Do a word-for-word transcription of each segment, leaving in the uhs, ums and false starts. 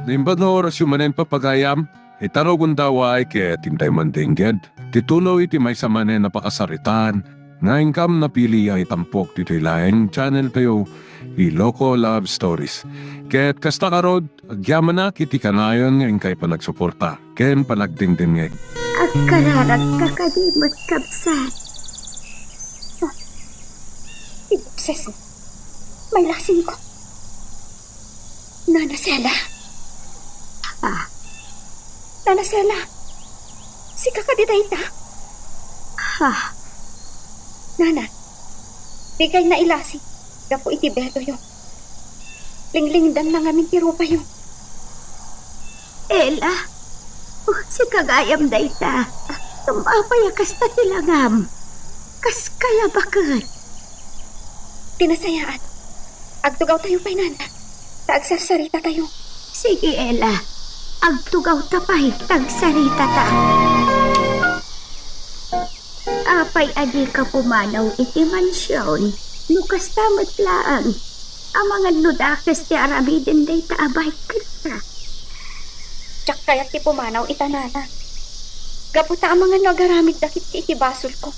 Naimbag nga orasyo manen, papagayam, ita no gundaway ket intay man dengged ti tuloy ti maysa manen a pakasaritaan nga inkam napili a itampok ditoy laeng channel tayo, Iloko Love Stories. Ket kasta ngarud, agyamanak iti kanayon nga inkay panagsuporta ken panagdengdengngeg. Agkararagka kadi met, kabsat? Ah, ti boses. May lasingko. Nana Sela? Ah. Nana Sela, sika kadi dayta? Ah. Nana, dikay nailasing gapu iti beloyo. Linglingdan na ngamin ti rupayo. Ela, oh, sika gayam dayta. Tum-, apay a kasta ti langam? Kas kaya baket? Ti nasayaat, agtugawtayo pay, nana, ta agsarsarita tayo. Sige, Ela. Agtugawta pay, ta agsarita ta. Apay a dika pumanaw iti mansion? No kasta met laeng, amangan no dakes ti aramiden dayta a bike kenka. Diak kayat ti pumanaw ita, nana. Gapu ta amangan no agaramidda ketdi iti basolko.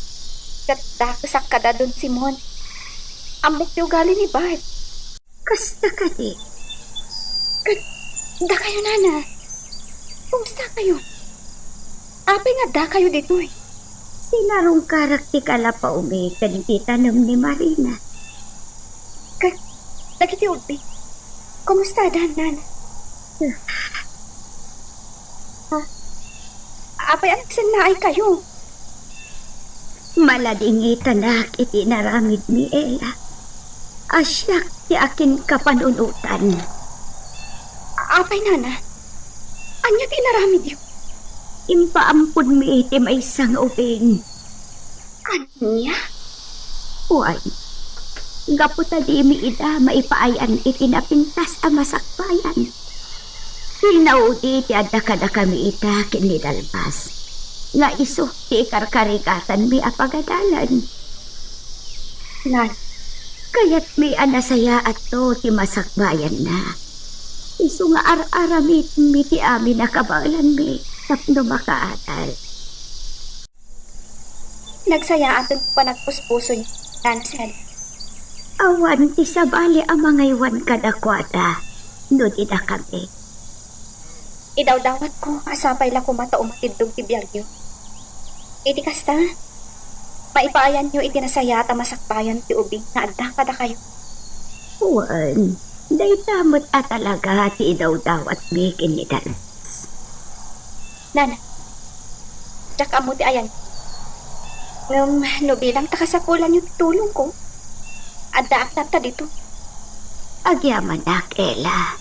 Ket dakesak kada Don Simon. Ammok ti ugali ni Bart. Kasta kadi? Ket dakayo, nana. Kumustakayo? Apay nga addakayo ditoy? Sinarungkarak ti kalapaw mi ken ti tanem ni Marina. Ket dagiti ubing, kumustadan, nana? Ah, apay a nagsennaaykayo? Maladingitanak iti inaramidmi, Ela. A siak ti akinkapanunotan. Apay, nana? Ania ti inaramidyo? Impaamponmi iti maysa nga ubing. Ania? Wen, gapu ta dimi ida maipaayan iti napintas a masakbayan, pinaudi ti adda kadakami ita ken ni Dalmas, nga isu ti ikarkarigatanmi a pagadalan. Nana, kayatmi a nasayaatto ti masakbayanna. Isu nga ar-aramidmi ti amin a kabaelanmi tapno makaadal. Nagsayaaten ti panagpuspusoyo, Nana Sela. Awan ti sabali a mangaywan kadakuada no dida kami. Idawdawatko a sapay la koma ta umatiddog ti biagyo. Iti kasta, maipaayanyo iti nasayaat a masakbayan ti ubing nga adda kadakayo. Wen, dayta met a talaga ti idawdawatmi ken ni Dalmas. Nana, diak ammo ti ayan. Ngem no bilang ta kasapulanyo ti tulongko, addaak latta ditoy. Agyamanak, Ela.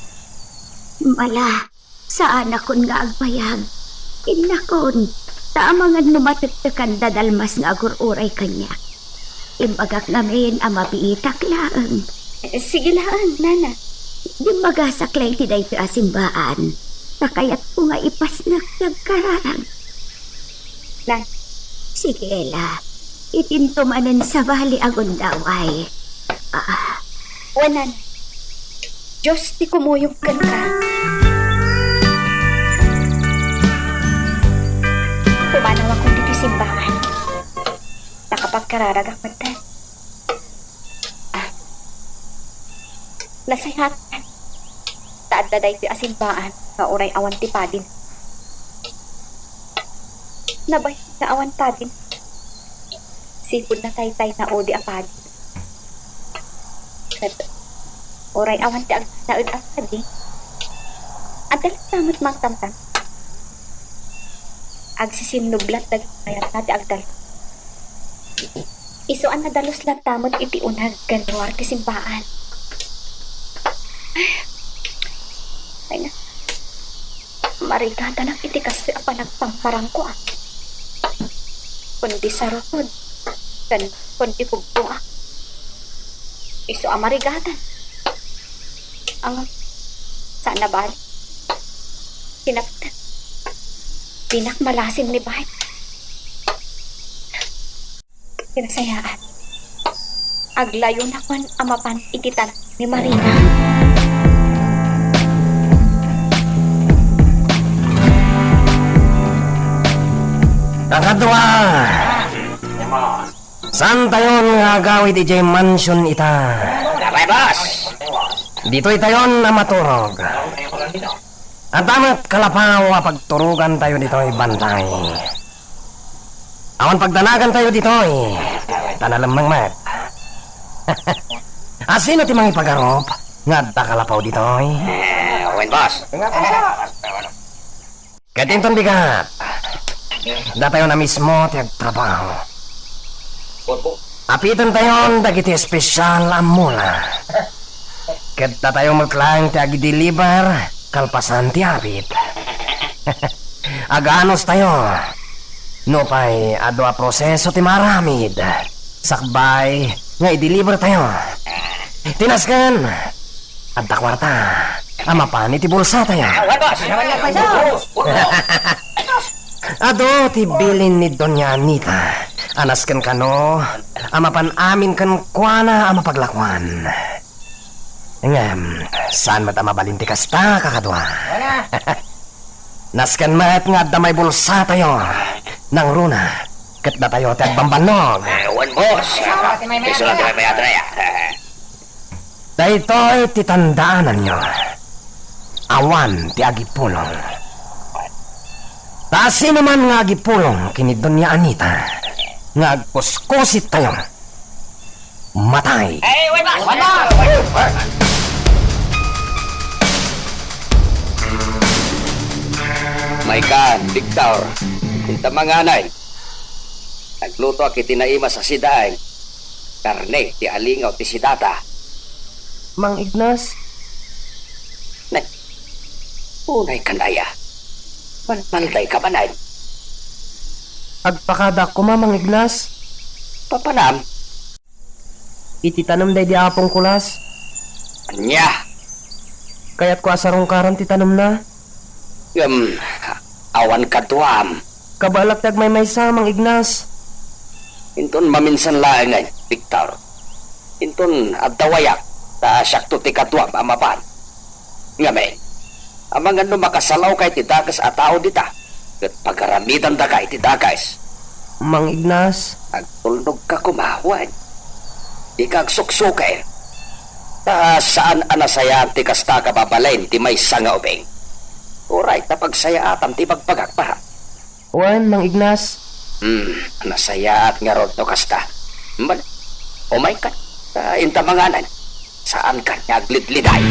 Mala, saanakon nga agbayag. Innakon, ta amangan no matektekan da Dalmas nga agur-uray kaniak. Imbagak ngamin a mabiitak laeng. Eh, sige laeng, nana. Dimmagasak la iti daytoy a simbaan, ta kayatko nga ipasnek ti agkararag. Nan. Sige la, itinto manen sabali a gundaway. Ah. Wen, nana. Dios ti kumuyog kenka. Pumanawakon ditoy simbaan. Nakapagkararagak metten. Ah. Nasayaat ta adda daytoy a simbaan nga uray awan ti padin. Nabayag nga awan padin. Sipud nataytay naudi a padi. Ket uray awan ti agnaed a padi, adda latta met mangtamtam. Agsisinnublat dagiti mayatna ti agdalus. Isu a nadalus latta met iti uneg ken ruar ti simbaan. Ay, na. Marigatanak iti kastoy a panagpangparangko, a. Kundi sarukod, ken kundi kubboak. Isu a marigatan. Ang saan na bali? Kinaptan. Dinak malasin ni Bay. Kinasayaat. Aglayonakon a mapan iti tan ni Marina. Ah! Saantayon nga agawid idiay mansion ita. Apay, boss? Ditoytayon a maturog. Adda met kalapaw a pagturogantayo ditoy, bantay. Awan pagdanagantayo ditoy, ta nalemmeng met. Asino ti mangipagarup nga adda kalapaw ditoy? Eh, wen, boss. Ket inton bigat, datayon a mismo ti agtrabaho. Apitentayon dagiti espesyal a mula. Ket datayo met laeng ti agideliver kalpasan ti apit. Aganustayo. Nupay adu a proseso ti maaramid, sakbay nga idelivertayo. Ti nasken, adda kuarta a mapan iti bulsatayo. Adu ti bilin ni Doña Anita a nasken kano a mapan amin kenkuana a mapaglakuan. Ngem, saan met a mabalin ti kasta, kakadua? Nasken met nga adda may bulsatayo, nangruna, ket datayo ti agbambannog. Eh, wen, boss. Isu la ti may mayat, ah. Daytoy ti tandaananyo. Awan ti agipulong. Ta sino man nga agipulong ken ni Doña Anita nga agkuskusittayo, matay. Eh, wala! Wala! Maykan, Victor, inta manganay. Naglutoak iti naimas a sidaeng. Karne ti alingaw ti sidata. Mang Ignas? Nay, unay kan aya? Malmaldayka manen? Agpakadaak koma, Mang Ignas. Papanam? Iti tanem daydi Apong Kulas. Ania? Kayatko a sarungkaran ti tanemna. Ngem, awan kaduam. Kabaelak ti agmaymaysa, Mang Ignas. Inton maminsan laengen, Victor. Inton adda wayak, ta siakto ti kaduam a mapan. Ngamin, amangan no makasalawka iti dakes a tao dita, ket pagaramidandaka iti dakes. Mang Ignas. Agtulnogka koma, wen. Dika agsuksukir. Ta saan a nasayaat ti kasta a kababalin ti maysa nga ubing. Uray ta pagsayaatan ti ibagbagak, pa. Wen, Mang Ignas. Hmm, nasayaat ngarud no kasta. Bale, umayka, ta inta manganan. Saankan nga aglidliday.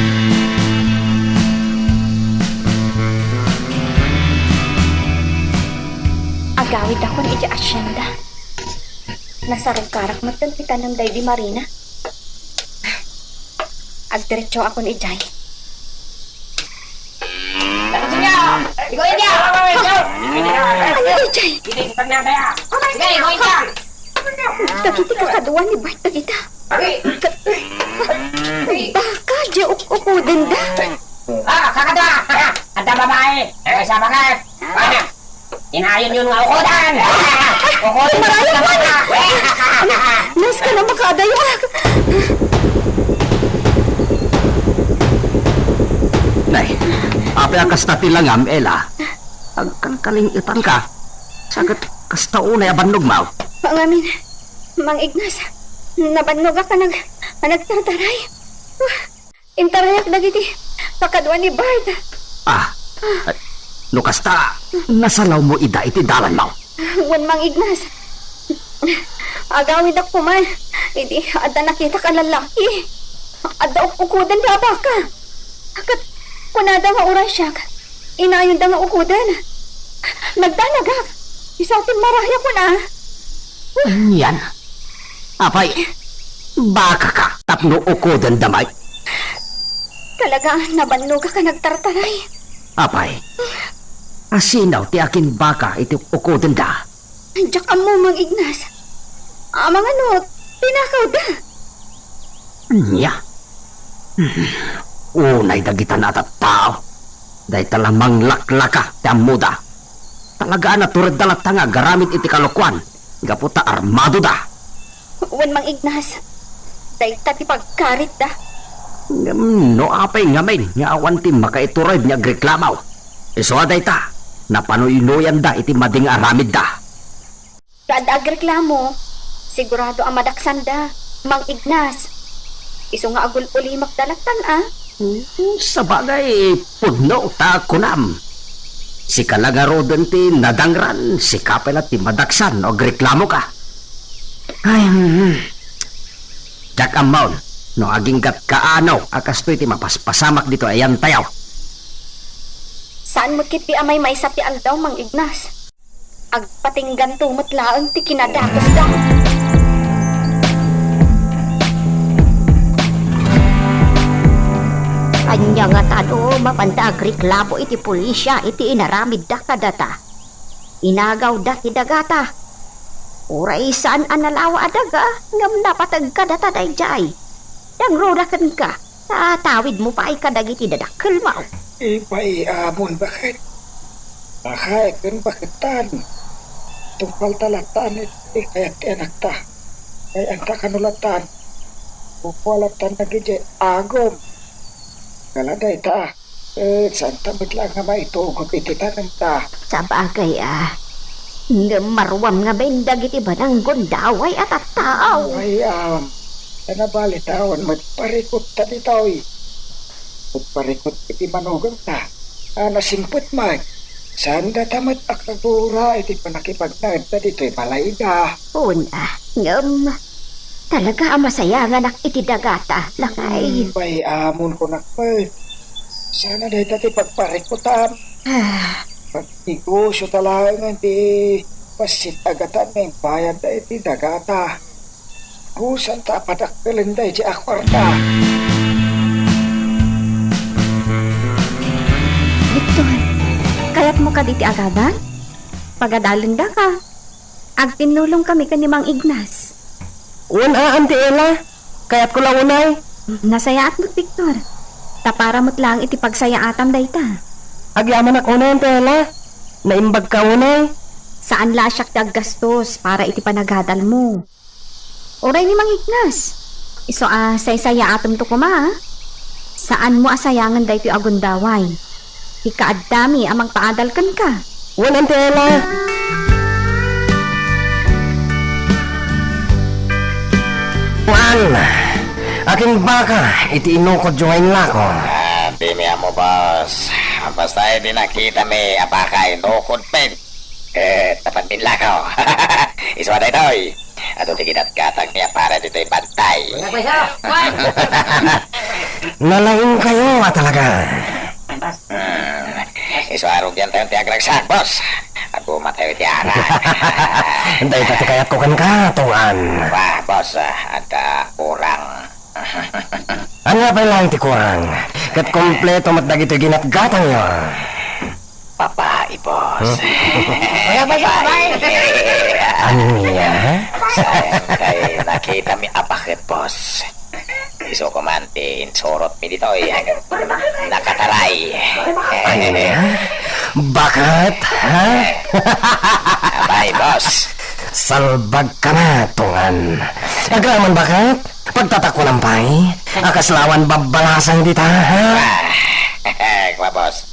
Agawidakon iti asyenda. Nasarungkarak metten ti tanem daydi Marina. Agdiretsoakon idiay. Ikaw, India! Ikaw, India! Ikaw, India! Ikaw, India! Dagiti kakadua ni Bart dagita. Baka, di uk-ukudenda. Ah, kakadua! Adda babae! Ay, sa bakit? Inayonyo nga ukudan! Ukudan! Marayo ka! Nas ka na makaadayo, ah! Nay, apay a kasta ti langam, Ella? Agkalkaling-etanka. Sa ket kasta unay a bannogmo? Ngamin, Mang Ignas, nabannogak a nag-, a nagtartaray. Intarayak dagiti pakadua ni Bart. Ah, no kasta, nasalawmo ida iti dalanmo? Wen, Mang Ignas. Agawidak koma idi adda nakitak a lallaki. Adda uk-ukuden ti abaka. Ket kunada nga uray siak, inayonda nga ukuden. Nagdanagak. Isu ti marayak, kuna. Anian? Apay, baka ka tapno ukudenda met? Talaga, nabannogak a nagtartaray. Apay, asino ti akin baka iti ukudenda? Diak ammo, Mang Ignas. Amangan no tinakawda. Ania? Hmm. Unay dagita a tattao. Dayta la manglaklaka ti ammoda. Talaga a naturedda latta nga agaramid iti kalokuan gapu ta armadoda. Wen, Mang Ignas, dayta ti pagkaritda. Ngem no apay ngamin nga awan ti makaitured nga agreklamo, isu a dayta, napanuynoyanda iti madi nga aramidda. Kaad agreklamo, sigurado a madaksanda, Mang Ignas. Isu nga agul-ulimakda lattan, a? Hmm, sabagay, pudno ta kunam. Sika la ngaruden ti nadangran, sika pay la ti madaksan no agreklamoka. Ay, hmm. Diak ammo no agingga't kaano a kastoy ti mapaspasamak ditoy a yantayaw. Saan met ketdi a maymaysa ti aldaw, Mang Ignas. Agpatingganto met laeng ti kinadakesda. Ania ngata no mapanda agreklamo iti pulisia iti inaramidda kadata? Inagawda ti dagata. Uray saan a nalawa a daga, ngem napateg kadata daydiay. Nangruna kenka, ta atawidmo pay kadagiti dadakkelmo. Ipay amon baket. Akay ken baketan. Tungpal ta lattan iti kayat ti anakta. Ay, anta kano lattan. Kukua lattan dagiti agom. Kala dayta. Eh, santa met laeng nga maitugot iti tanemda. Sabagay a. Ngem maruam ngamin dagiti banang gundaway a tattao. Ay, am, ta nabali ta awan met parikutta ditoy. Ket parikut iti manugangta. A nasingpet met. Saan data met a kagura iti pannakipagnaedda ditoy balayda. Una, ngem talaga a masayanganak iti dagata, lakay. Hmm, bay, amon kunak met. Saan a dayta ti pagparikutam. Ah. Pagnegosio ta laengen ti bassit a gatan nga imbayadda iti dagata. Saan ta a padakkelenda iti a kuarta. Victor, kayatmo kadi ti agadal? Pagadalendaka. Agtinnulongkami ken ni Mang Ignas. Wen a, Auntie Ella. Kayatko la unay. Nasayaat met, Victor. Ta para met laeng iti pagsayaatam dayta. Agyamanak unay, Auntie Ella. Naimbagka unay. Saan la a siak ti aggastos para iti panagadalmo. Uray ni Mang Ignas. Isu a saysayaatemto koma, a. Saanmo a sayangen daytoy a gundaway. Ti kaaddami a mangpaadal kenka. Wen, Auntie Ella. Wen, akin baka iti inukodyo nga inlako. Ah, dimi ammo, boss. Basta iti nakitami a baka inukod pin. Eh, tapad min lako. Isu a daytoy. Adu ti ginatgatangmi a para ditoy bantay. Wala pa siya. Nalaingkayo a talaga. Hmm. Isu a rugiantayon ti agragsak, boss. Agumatayo iti ara. Dayta ti kayatko kenka, Tungan. Wah, boss, ah, adda kurang. Ania pay laeng ti kurang? Ket kompleto met dagitoy ginatgatangyo. Babai, boss. Hmm? Wala pa siya, babai. Ania? Saan kay nakitami a baket, boss? Isu koma ti insurotmi ditoy. Nakataray. Ania? Baket, ha? Abay, boss. Salbagka na, Tungan. Agraman, baket? Pagtatakunan pay? A kasla awan babbalasang dita, ha? Ah, kua, boss.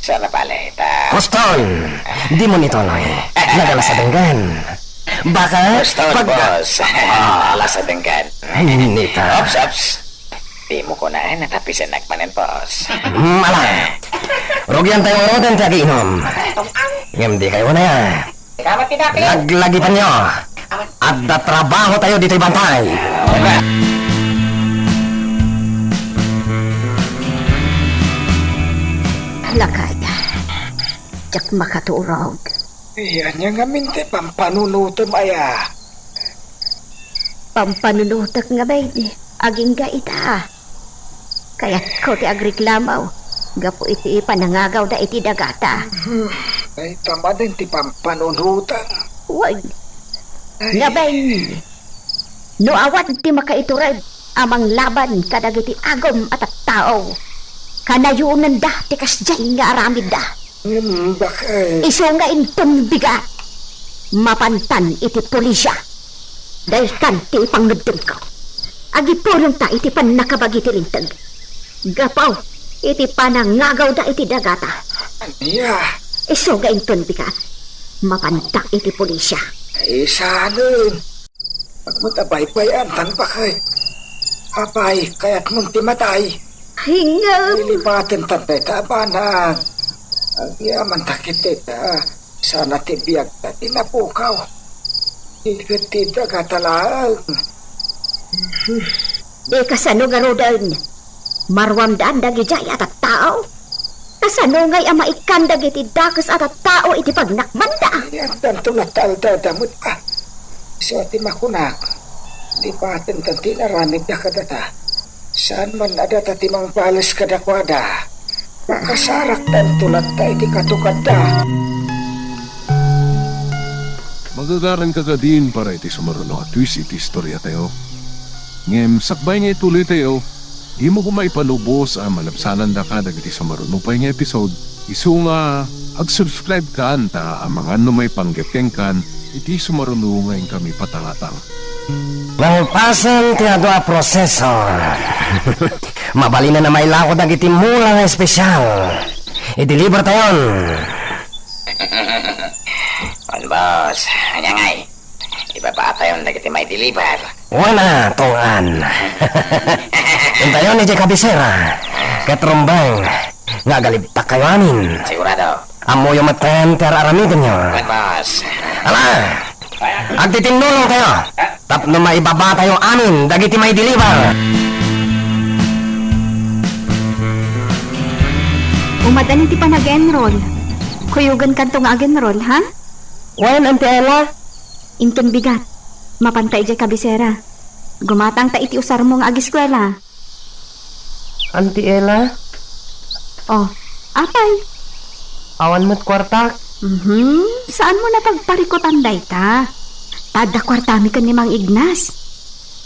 Saan a bale, ta? Kuston! Dimo ituloy. Nagalas a denggan. Baka Kuston, pag- boss. Ah. Nagalas a denggan. Ay, nita. Ops, ops. Dimo kunaen a tapisenak manen, boss. Hmm, ala. Rugiantayo ngaruden ti agiinom. Ngem dikayo unay, a. Laglagipanyo. Adda trabahotayo ditoy bantay. Lakay, diak makaturog. Ay, ania ngamin ti pampanunutem aya? Pampanunutek ngamin, agingga ita. Kayatko ti agreklamo gapu iti panangagawda iti dagata. Hmm, ay, tamaden ti pampanunutek. Wen. Ay. Ngamin, no awan ti makaiturod a manglaban kadagiti agom a tattao, kanayonenda ti kasdiay nga aramidda. Ngem, baka, eh. Isu nga inton bigat, mapantan iti pulisya. Daytan ti ipangngeddengko. Agipulongta iti pannakabagi ti linteg. Gapu iti panangagawda iti dagata. Ania? Isu nga inton bigat, Mapantak iti pulisya. Ay, saanen. Agmat a baybay-an tan bakay. Apay, kayatmon ti matay? Hingem. Ilipaten tan dayta a banag. Agyaman ta ket dayta, sana ti biagta ti napukaw. Di ket ti dagata laeng. Di kasano garuden? Maruamdan dagidiay a tattao? Kasano ngay a maikkan dagiti dakes a tattao iti pagnakbanda? Ay, addanto latta aldawda met, a. Isu ti makunak, lipaten ta ti inaramidda kadata. Saan man a data ti mangbales kadakuada. Makasarakdanto latta iti katukadda. Magagaranka kadin para iti sumaruno a twist iti istoriatayo. Ngem sakbay nga ituloytayo, dimo koma ipalubos a malabsanandaka dagiti sumaruno pay nga episode. Isu nga ag-subscribe kan ta amangan no maipanggep kenkan iti sumaruno nga inkami patangatang. Nalpasen ti adu a proseso, mabalinen a mailako dagiti mula nga espesyal. I-deliver tayon. Wen, boss. Ania ngay? Ibabatayon dagiti maideliver. Wen a, tungod. Intayon idiay kabisera. Ket rumbeng nga agalibtakkayo amin. Sigurado. Ammoyo metten ti ar-aramidenyo. Wen, boss. Ala! Agtitinnulongkayo tapno maibabatayo amin dagiti maideliver. Umadan ti panag-enroll. Kuyogenkanto nga ag-enroll, ha? Wen, Auntie Ella? Inton bigat, mapanta idiay kabisera. Gumatangta iti usarmo nga agiskuela. Auntie Ella? Oh, apay? Awan met kuartak. Mhm, saanmo napagparikutan dayta? Ta adda kuartami ken ni Mang Ignas.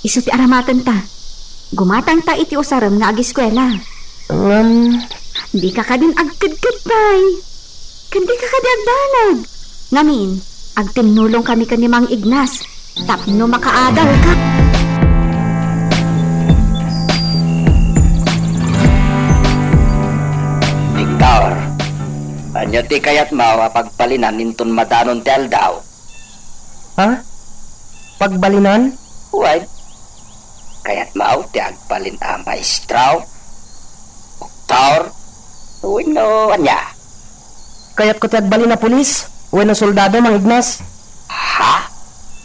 Isu ti aramatenta. Gumatangta iti usarem nga agiskuela. Ngem, dika kadin agkedkedpay. Ken dika kadi agdanag. Ngamin, agtinnulongkami ken ni Mang Ignas tapno makaadalka. Victor, ania ti kayatmo a pagbalinan inton madanon ti aldaw? Ha? Pagbalinan? Wen, kayatmo ti agbalin a maestro, doktor, wenno ania? Kayatko ti agbalin a pulis wenno soldado, Mang Ignas. Ha?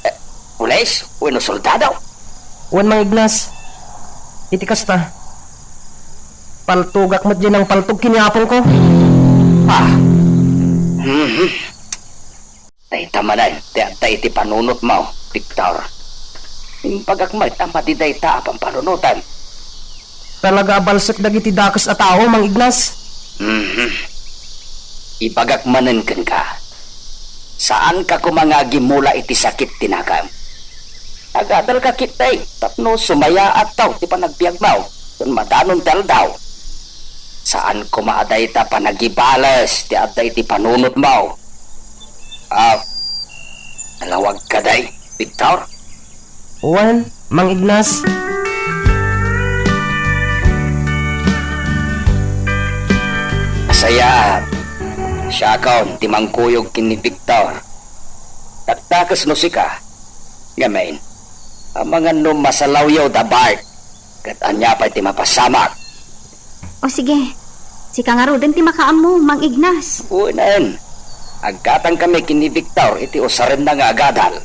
Eh, pulis wenno soldado? Wen, Mang Ignas. Iti kasta, paltogak met diay nangpaltog ken ni apongko. Ah. Mhm. Dayta manen ti adda iti panunotmo, Victor. Imbagak met a madi dayta a pampanunotem. Talaga a balsek dagiti dakes a tao, Mang Ignas. Mhm. Ibagak manen kenka, saanka koma nga agimula iti sakit ti nakam. Agadalka ketdi tapno sumayaattaw ti panagbiagmo ken madanon ti aldaw. Saan koma a dayta panagibales ti adda iti panunotmo. Ah, nalawag kadi, Victor? Wen, Mang Ignas. Nasayaat. Siakon ti mangkuyog ken ni Victor. Dakdakes no sika. Ngamin, amangan no masalawyo da Bart. Ket ania pay ti mapasamak? O sige, sika ngaruden ti makaammo, Mang Ignas. Wen, aggatangkami ken ni Victor iti usarenna nga agadal.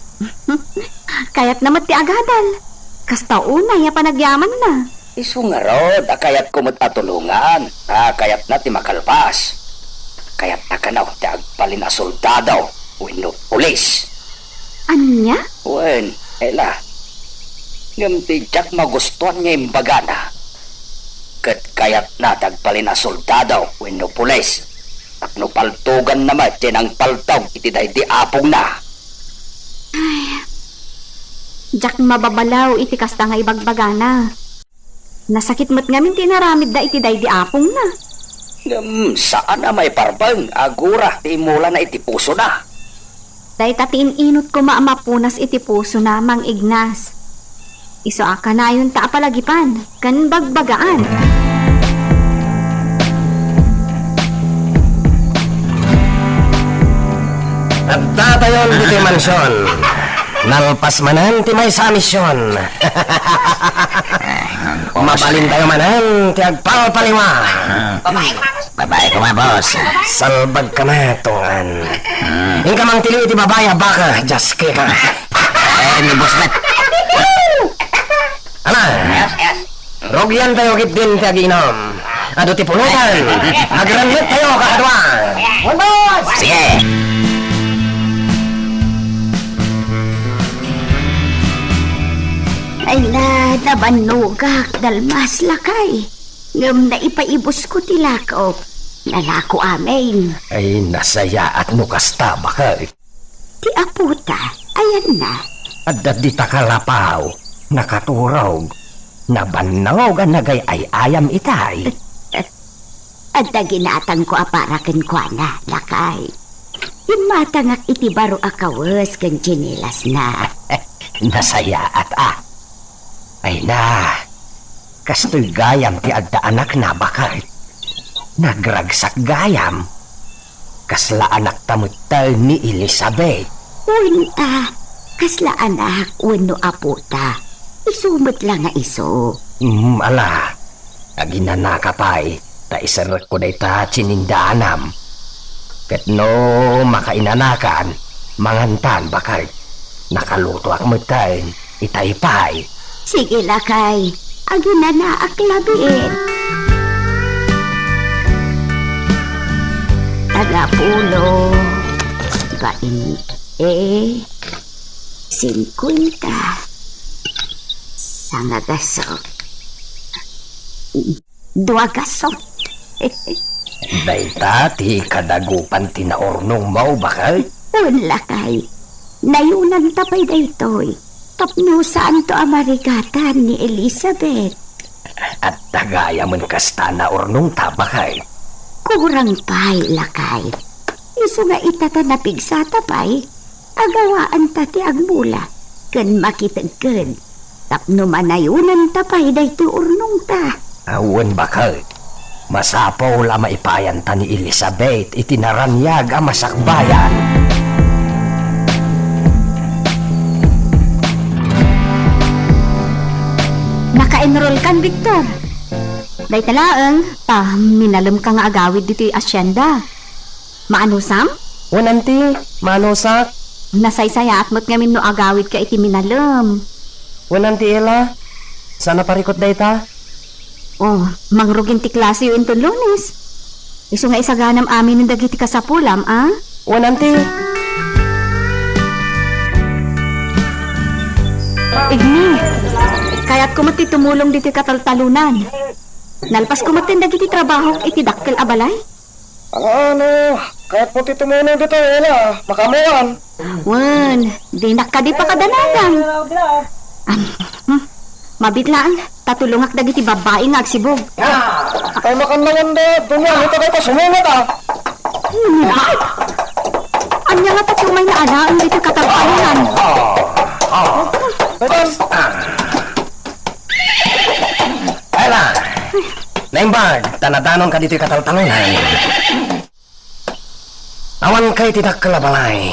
Kayatna met ti agadal. Kasta unay a panagyamanna. Isu ngarud a kayatko met a tulongan, ta kayatna ti makalpas. Kayatna kano ti agbalin a soldado wenno pulis. Ania? Wen, Ella. Ngem ti diak magustuan nga imbagana, ket kayatna ti agbalin a soldado wenno pulis tapno paltoganna met ti nangpaltog iti daydi apongna. Ay, diak mababalaw iti kasta nga ibagbagana. Nasakit met ngamin ti inaramidda iti daydi apongna. Ngem saan a maiparbeng, agura ti immulana iti pusona. Dayta ti in-inot koma a mapunas iti pusona, Mang Ignas. Isu a kanayonta a palagipan ken bagbagaan. Adda tayon ditoy mansion. Nalpas manen ti maysa a mision. Mabalintayo manen ti agpalpaliwa. Babae koma, boss. Salbag ka na, tungan. Inka mangtili iti babae a baka, just ka. Eh, ni boss met. Ala, rugiantayo ketdin ti aginom. Adu ti pulutan. Agrennettayo, kakadua. Sige. Ay na, nabannogak, dalmas, lakay. Ngem naipaibus ko ti lakok. Nalako amin. Ay, nasayaat no kasta, bakay. Ti apota, ayanna? Adda dita kalapaw, nakaturog, nabannog a nagay-ay-ayam itay. Adda ginatangko a para kenkuana, lakay. Immatangak iti baro a kawes ken tsinelasna. Nasayaat a. Ay na, kastoy gayam ti adda anakna, bakay. Nagragsak gayam. Kasla anakta metten ni Elizabeth. Wen a, kasla anak wenno apota. Isu met la nga isu. Mm, ala. Aginanaka pay, ta iserrekko dayta tsinindaanam. Ket no makainanakan, mangantan, bakay. Nakalutoak metten. Itay pay. Sige, lakay. Aginanaak labiit. Tagapulo, bainte, singkuenta, sangagaso. Dua gaso. Dayta ti kadagupan ti naurnongmo, bakay? Wen, lakay. Nayunanta pay daytoy tapno saanto a marigatan ni Elizabeth. Adda gayamen kasta naurnongta, bakay? Kurang pay, lakay. Isu nga ita ta napigsata pay. Agawaanta ti agmula ken makitekked tapno manayunanta pay daytoy urnongta. Awan, bakay. Masapul a maipayanta ni Elizabeth iti naraniag a masakbayan. Naka-enroll kan, Victor? Dayta laeng, ta minalemka nga agawid ditoy asyenda. Maanusam? Wen, anti, maanusak. Nasaysayaat met ngamin no agawidka iti minalem. Wen, anti, Ella, saan a parikut dayta? Oh, mangrugin ti klaseyo inton Lunes. Isu nga isaganam aminen dagiti kasapulam, a? Wen, anti. Igni, kayatko met ti tumulong ditoy kataltalonan. Nalpasko met ken dagiti trabahok iti dakkel a balay. Ano, ano? Kayatmo ti tumulong ditoy, Ella. Makaammoan. Wen, dinak kadi pakadanagan. Am, hmm, mabiit laeng, ta tulongak dagiti babbai nga agsibug. Ah, kay makannawan da, dunia, ita kay ta sumungat, a. Hmm, ania nga ta ti umay naalaen ditoy kataltalonan? Ah, ah, ah. Ella, naimbag, ta nadanonka ditoy kataltalonan. Awanka iti dakkel a balay,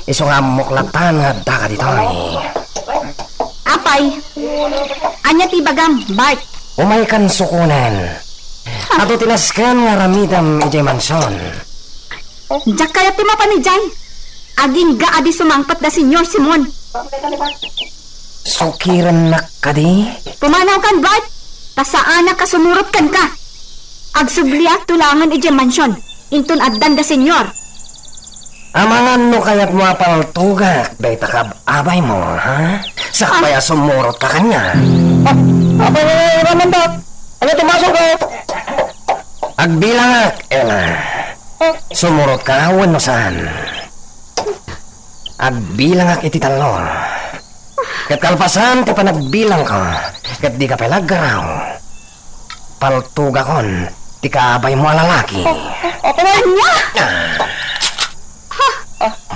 isu nga ammok latta nga addaka ditoy. Apay, ania ti ibagam, Bart? Umaykan sukonen. Adu ti nasken nga aramidem idiay mansion. Diak kayat ti mapan idiay. Agingga a di sumangpet da Señor Simon. Sukirennak kadi? Pumanawkan, Bart! Ta saanak a sumurot kenka. Agsubliak tulangen idiay mansion, inton addan da Señor. Amangan no kayatmo a paltogak dayta kab-abaymo, ha? Sakbay a sumurotka kaniak. Ah, apay nga iramandak? Ania ti masurot? Agbilangak, Ella. Sumurotka wenno saan? Agbilangak iti tallo. Ket kalpasan ti panagbilangko, ket dika pay la aggaraw. Paltogakon ti kaabaymo a lalaki. Apay nga? Ah.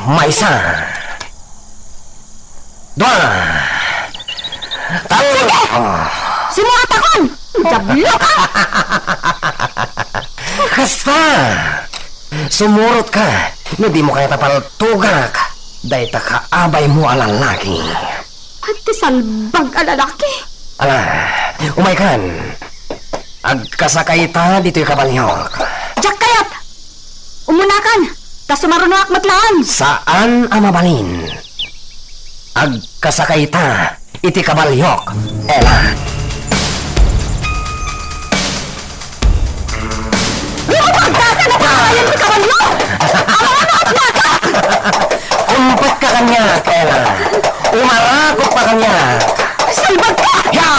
Maysa. Dua. Tallo. Sige! Ah. Sumurotakon! Diablo ka! Kasta! Sumurotka. No dimo kayat a paltogak dayta kaabaymo a lalaki. Ti salbag a lalaki. Ala, umaykan. Agkasakayta ditoy kabaliok. Diak kayat! Umunakan, ta sumarunoak met laeng. Saan a mabalin. Agkasakayta iti kabaliok, Ella. Lumabas ka sa nakakayan ti kabalio! Ang mga anak naka! Umpetka kaniak, Ella. Umarakopka kaniak. Salbagka! Ya!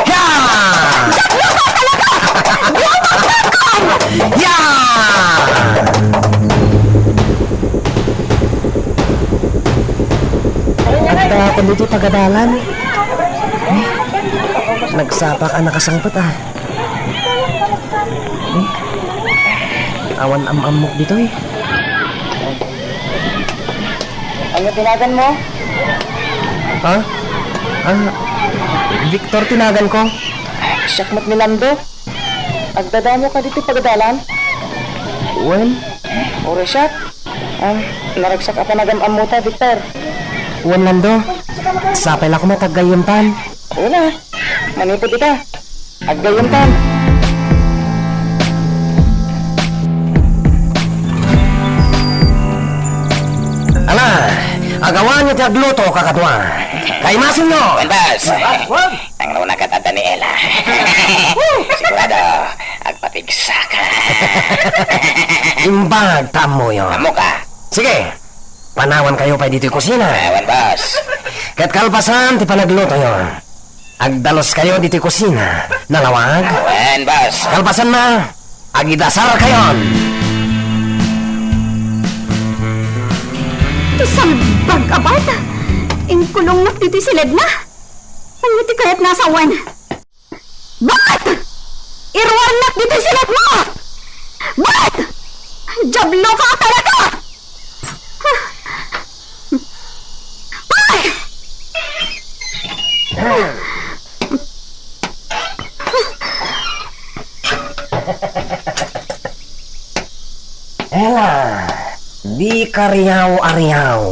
Ya! Diablo ka talaga! Lumabas ka! Ya! Adda pay ditoy pagadalan. Eh, nagsapak a nakasangpet, ah. Eh, awan am-ammok ditoy. Ania ti naganmo? Ha? Ah, Victor ti naganko. Siak met ni Lando. Agdadamoka ditoy pagadalan? Wen. Uray siak. Ah, naragsak a panagam-ammota, Victor. Wen, Lando. Sapay la koma ta aggayyemtan. Wen a. Manipud ita. Aggayyemtan. Ala, agawanyo ti agluto, kakadua. Kaimasenyo! Wen, boss. Wen, boss. Wen. Nangruna ket adda ni Ella. Sigurado, agpapigsaka. Imbag ta ammoyo. Ammoka. Sige, panawankayo pay ditoy kusina. Awan, boss. Ket kalpasan ti panaglutoyo, agdaluskayo ditoy kusina. Nalawag? Awan, boss. Kalpasanna, agidasarkayon. Ti salbag a bat! Inkulongnak ditoy siledna. Ania ti kayatna a sawen? Bat! Iruarnak ditoy siledmo! Bat! Diablo ka talaga! Ay! Ella, dika riaw-ariaw.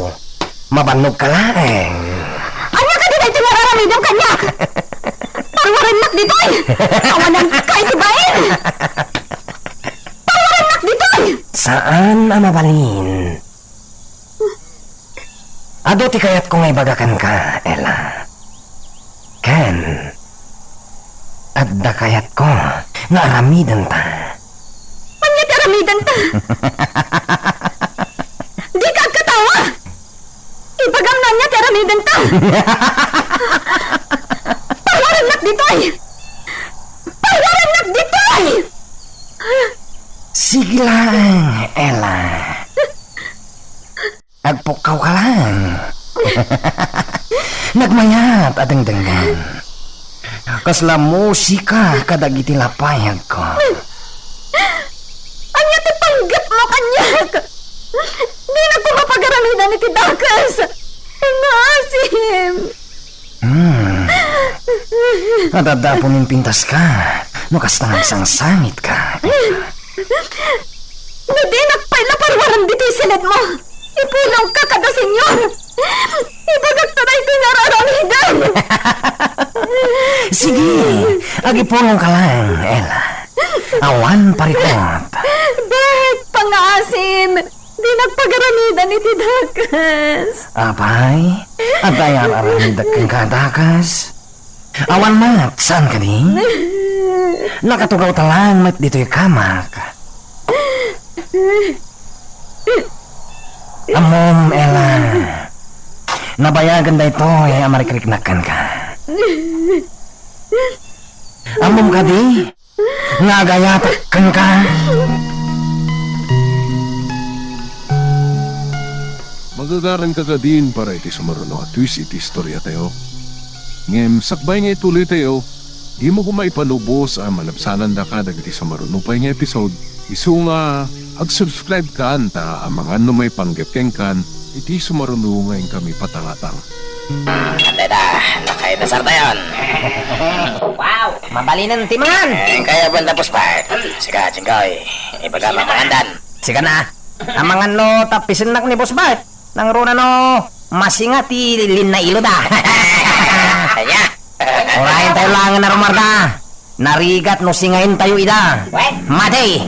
Mabannogka laeng. Ania kadi daytoy nga ar-aramidem kaniak? Parwarennak ditoy! Awananka iti bain! Parwarennak ditoy! Saan a mabalin. Adu ti kayatko nga ibaga kenka, Ella. Ken, adda kayatko nga aramidenta. Ania ti aramidenta? Dika agkatawa! Ibagam no ania ti aramidenta! Parwarennak ditoy! Parwarennak ditoy! Sige laeng, Ella. Agpukkawka laeng. Nagmayat a dengdengngem. Kasla musika kadagiti lapayagko. Ania ti panggepmo kaniak? Dinak koma pagaramidan iti dakes. Maasim. Hmm. Adda pay impintaska no kasta nga agsangsangitka. No dinak pay la parwarem ditoy siledmo, ipulongka kada senyor. Ibagak ta daytoy nga ar-aramidem. Sige, agipulongka laeng, Ella. Awan parikut. Bat, pangaasim. Dinak pagaramidan iti dakes. Apay, adda ar-aramidek kenka a dakes? Awan met, saan kadi? Nakatugawta laeng met ditoy kamak. Ammom, Ella. Nabayagen daytoy a marikriknak kenka. Ammom kadi? Nga agayatek kenka. Magagaranka kadin para iti sumaruno a twist iti istoriatayo. Ngem sakbay nga ituloytayo, dimo koma ipanubos a malabsanandaka dagiti sumaruno pay nga episode, isu nga agsubscribe kan ta amangan no maipanggep kenkan iti sumaruno nga inkami patangatang. Dayta, nakaidasartayon. Wow! Mabalinen ti man! Eh, kaya ban tapos pa. Sika, Jinggoy. Ibaga, mamangandan. Sika na. Amangan no tappisennak ni Boss Bart. Nangruna no masinga ti linnailo da. Ania? Uray tayo lang na rumarda. Narigat no singain tayo ida. Madi!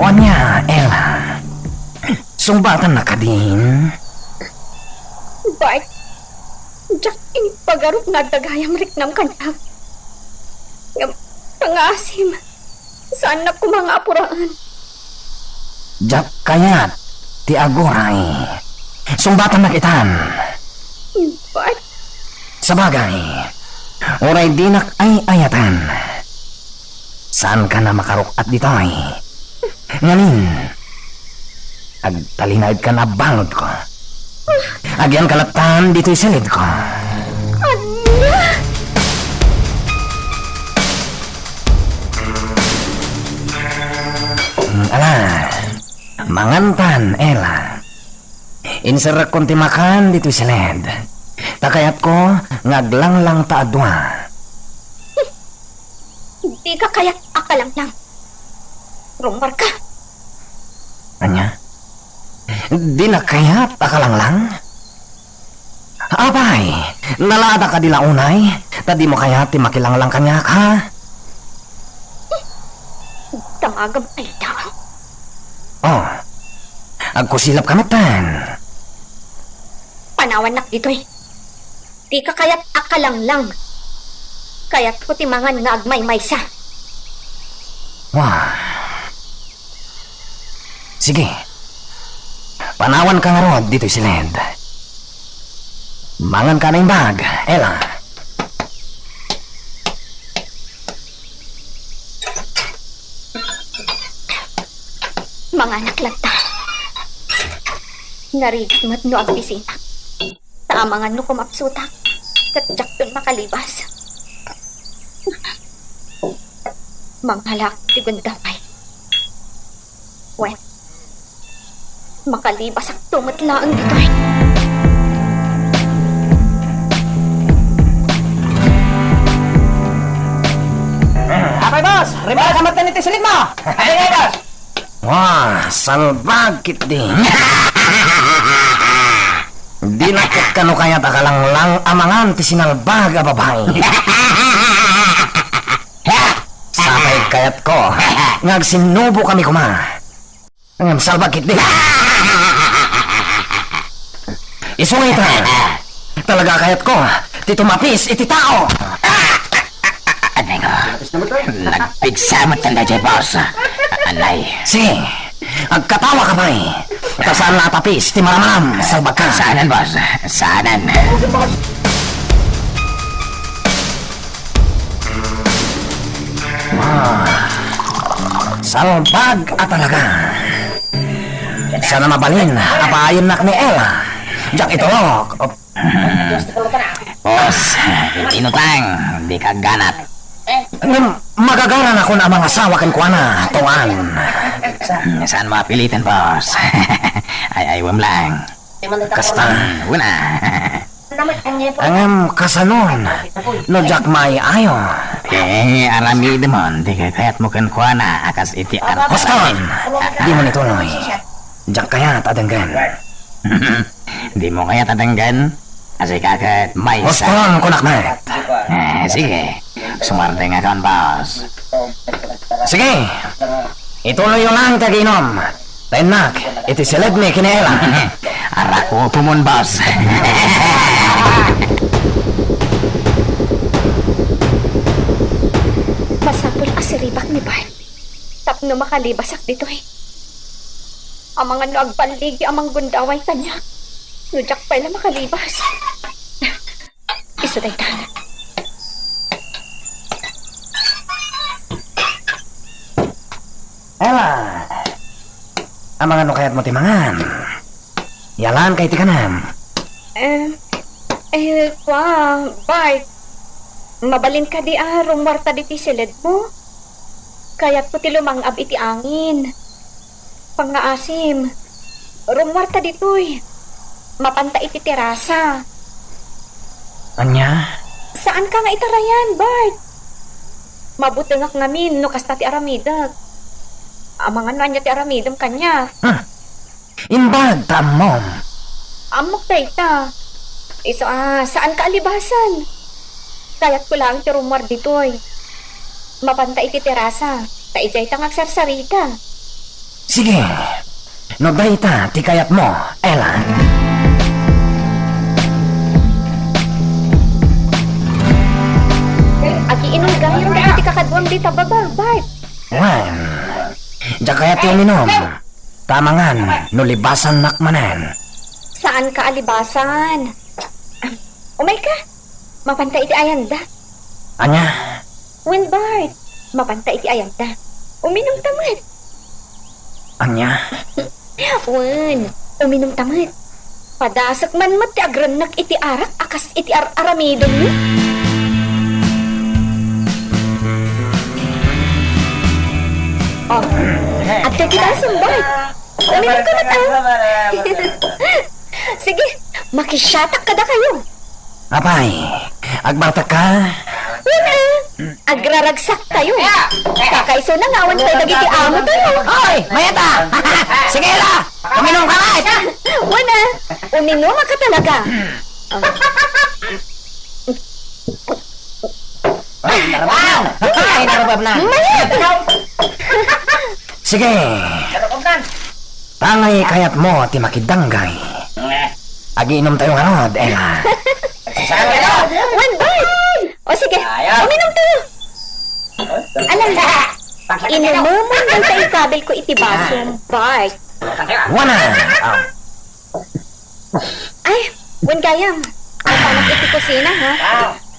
Ania, Ella? Sungbatan na kadin? Bart, diak impagarup nga adda gayam riknam kaniak. Ngem, pangngaasim, saannak koma nga apuraen. Diak kayat ti aguray. Sungbatan na kitan. Bart, Sabagay, uray dinak ay-ayaten. Saanka na makaruk-at ditoy. Ngamin, agtalinaedkan a baludko. Agyanka lattan ditoy silidko. Ania? Mm, ala, mangantan, Ella. Inserrekkon ti makan ditoy silid. Ta kayatko nga aglanglang ta a dua. Dika kayat a kalanglang. Rummuarka. Ania? Dina kayat a kalanglang? Apay, nalada kadi la unay, ta dimo kayat ti makilanglang kaniak, ha? Damagam ay daang. Oh, agkusilapka metten. Panawannak ditoy. Dika kayat a kalanglang. Kayatko ti mangan nga agmaymaysa. Wah. Sige. Panawanka ngarud ditoy silid. Manganka naimbag, Ella. Manganak latta. Narigat met no agbisinak. Ta amangan no kumapsutak, ket diakton makalibas. Manghalak ti gundaway. Wen, makalibasakto met laeng ditoy. Apay, boss! Rimba ka met iti silid mo! Apay, boss! Wah, salbag ketdi. Dina ket kano kayat a kalanglang a mangan ti sinalbag a babai. Sapay kayatko nga agsinnubokami koma. Ngem salbag ketdi. Isu nga ita, talaga kayatko ti tumapis iti tao. Anay ko. Nagpigsa met daydiay, boss. Anay. Sige, agkatawaka pay. Ta saan la a tapis ti maramaram, salbagka. Saanen, boss. Saanen. Ah, salbag a talaga. Saan a mabalin a paayennak ni Ella. Diak itulok. Boss, inutang, dika agganat. Ngem, magagaranakon a mangasawa kenkuana, Tuan. Saan mo apiliten, boss? Ay, ay, wem lang. Kasta. Una. Ngem, kasanon, no diak maayo-ayo. Eh, aramidemon, ti kayatmo kenkuana, a kas iti ar- Boston! Dimo ituloy. Diak kayat a denggen. Dimo kayat a denggen? A sika ket maysa. Boston, kunak met. Eh, sige. Sumardengakon, boss. Sige. Ituloyyo lang ti agiinom. Ta innak iti silidmi ken ni Ella. Arakupomon, boss. Masapul a siribak ni Bart tapno makalibasak ditoy. Amangan no agballigi a manggundaway kaniak no diak pay la makalibas. Isu dayta. Ella, amangan no kayatmo ti mangan? Yalan kay ti kanem? Eh, eh, kua, Bart, mabalin kadi a rummuarta ditoy silidmo? Kayatko ti lumang-ab iti angin. Pangngaasim, rummuarta ditoy. Mapanta iti terasa. Ania? Saanka nga itarayan, Bart. Mabutengak ngamin no kasta ti aramidek. Amangan no ania ti aramidem kaniak. Hmm. Imbag ta ammom. Ammok dayta. Isu a, saanka a libasan. Kayatko laeng ti rummuar ditoy. Mapanta iti terasa, ta idiayta nga agsarsarita. Sige. No dayta ti kayatmo, Ella. Agiinom gayam dagiti kakaduam dita baba, Bart. Wen, diak kayat ti uminom. Ta amangan no libasannak manen. Saanka a libasan. Umayka. Mapanta iti ayanda. Ania? Wen, Bart. Mapanta iti ayanda. Uminumta met. Ania? Wen, uminumta met. Padasek man met ti agrennek iti arak a kas iti ar-aramidemyo. Oh, adda ti basem, Bart. Uminumka met, ah. Sige, makisiatak kadakayo. Apay, agbartekka? Wen, ah. Agraragsaktayo. Kakaisuna nga awan pay dagiti amotayo. Oy, mayat a! Sige la! Uminom ka met! Wen, ah. Uminumaka talaga. Ay, narababnan! Ay, narababnan! Mayat! Sige. Tangay kayatmo ti makidanggay. Agiinomtayo ngarud, Ella. Wen, Bart! O sige, uminumtayo. Ala, inumemon dayta ikabilko iti basom, Bart. Wana! Ah. Ay, wen gayam. Mapanak iti kusina, ha?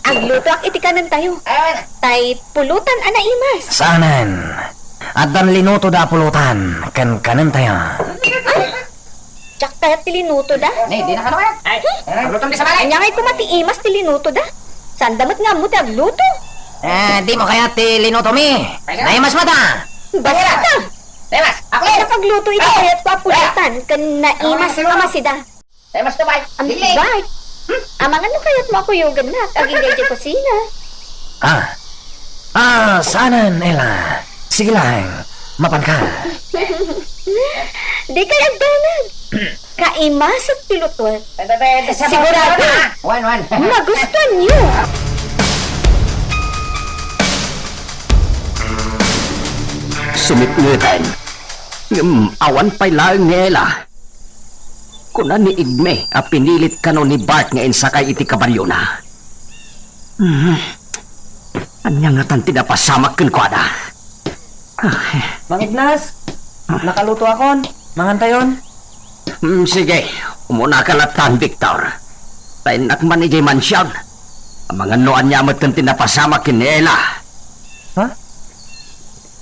Aglutoak iti kanentayo. Tay pulutan a naimas. Saanen. Addan linutoda a pulutan ken kanentayo. Ay, diak kayat ti linutoda. Ni, di na kano kayat. Ay, aglutom di sa balay. Ania ngay koma ti imas ti linutoda? Saanda met nga ammo ti agluto. Eh, dimo kayat ti linutomi? Naimas met a. Basta. Naimas. Ako. Ay, nakagluto iti kayatko a pulutan ken naimas a masida. Ay, mas tubay. Am, Bart, amangan no kayatmo a kuyogennak agingga idiay kusina. Ah. Ah, saanen, Ella. Sige laeng, mapanka. Dikay agdanag. Kaimasek ti lutuek. Sigurado. Wan, wan. Magustuanyo. Sumitngeten. Ngem awan pay laeng ni Ella. Kuna ni Igme a pinilit kano ni Bart nga insakay iti kabalyona. Hmm. Ania ngatan ti napasamak kenkuana? Ay. Mang Ignas, nakalutoakon. Mangantayon. Hmm, sige. Umunaka latta, Victor. Ta innak man idiay mansion. Amangan no ania met ti napasamak ken ni Ella. Ha?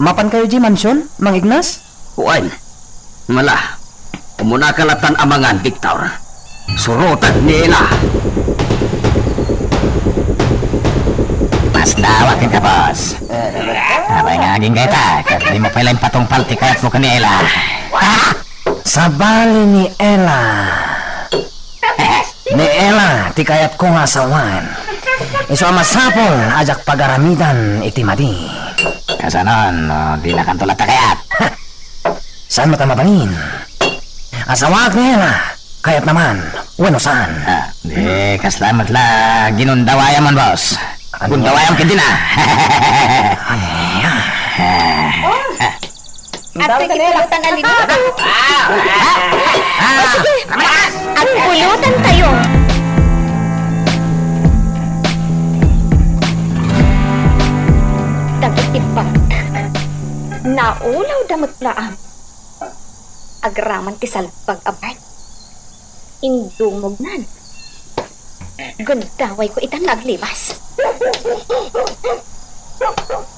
Mapankayo idiay mansion, Mang Ignas? Wen. Ala, umunaka lattan a mangan, Victor. Surotek ni Ella. Masdawa kenka, boss. Apay nga agingga ita, ket dimo pay la impatungpal ti kayatmo ken ni Ella. Ah! Sabali ni Ella. Ni Ella ti kayatko nga asawan. Isu a masapul a diak pagaramidan iti madi. Kasano no dinakanto latta kayat? Saan met a mabalin. Asawaak ni Ella, kayatna man, wenno saan. Ah, di, kasla met la ginundawayam man, boss. Ano? Gundawayam ketdin a. Ania? Ah. Adda iti pulutan a linuto. Ah, ah, ah. O, sige. Agpulutantayo. Dagiti bagtak, naulawda met laeng. Agraman ti salbag a Bart. Indumognan. Gundawayko itan nga aglibas.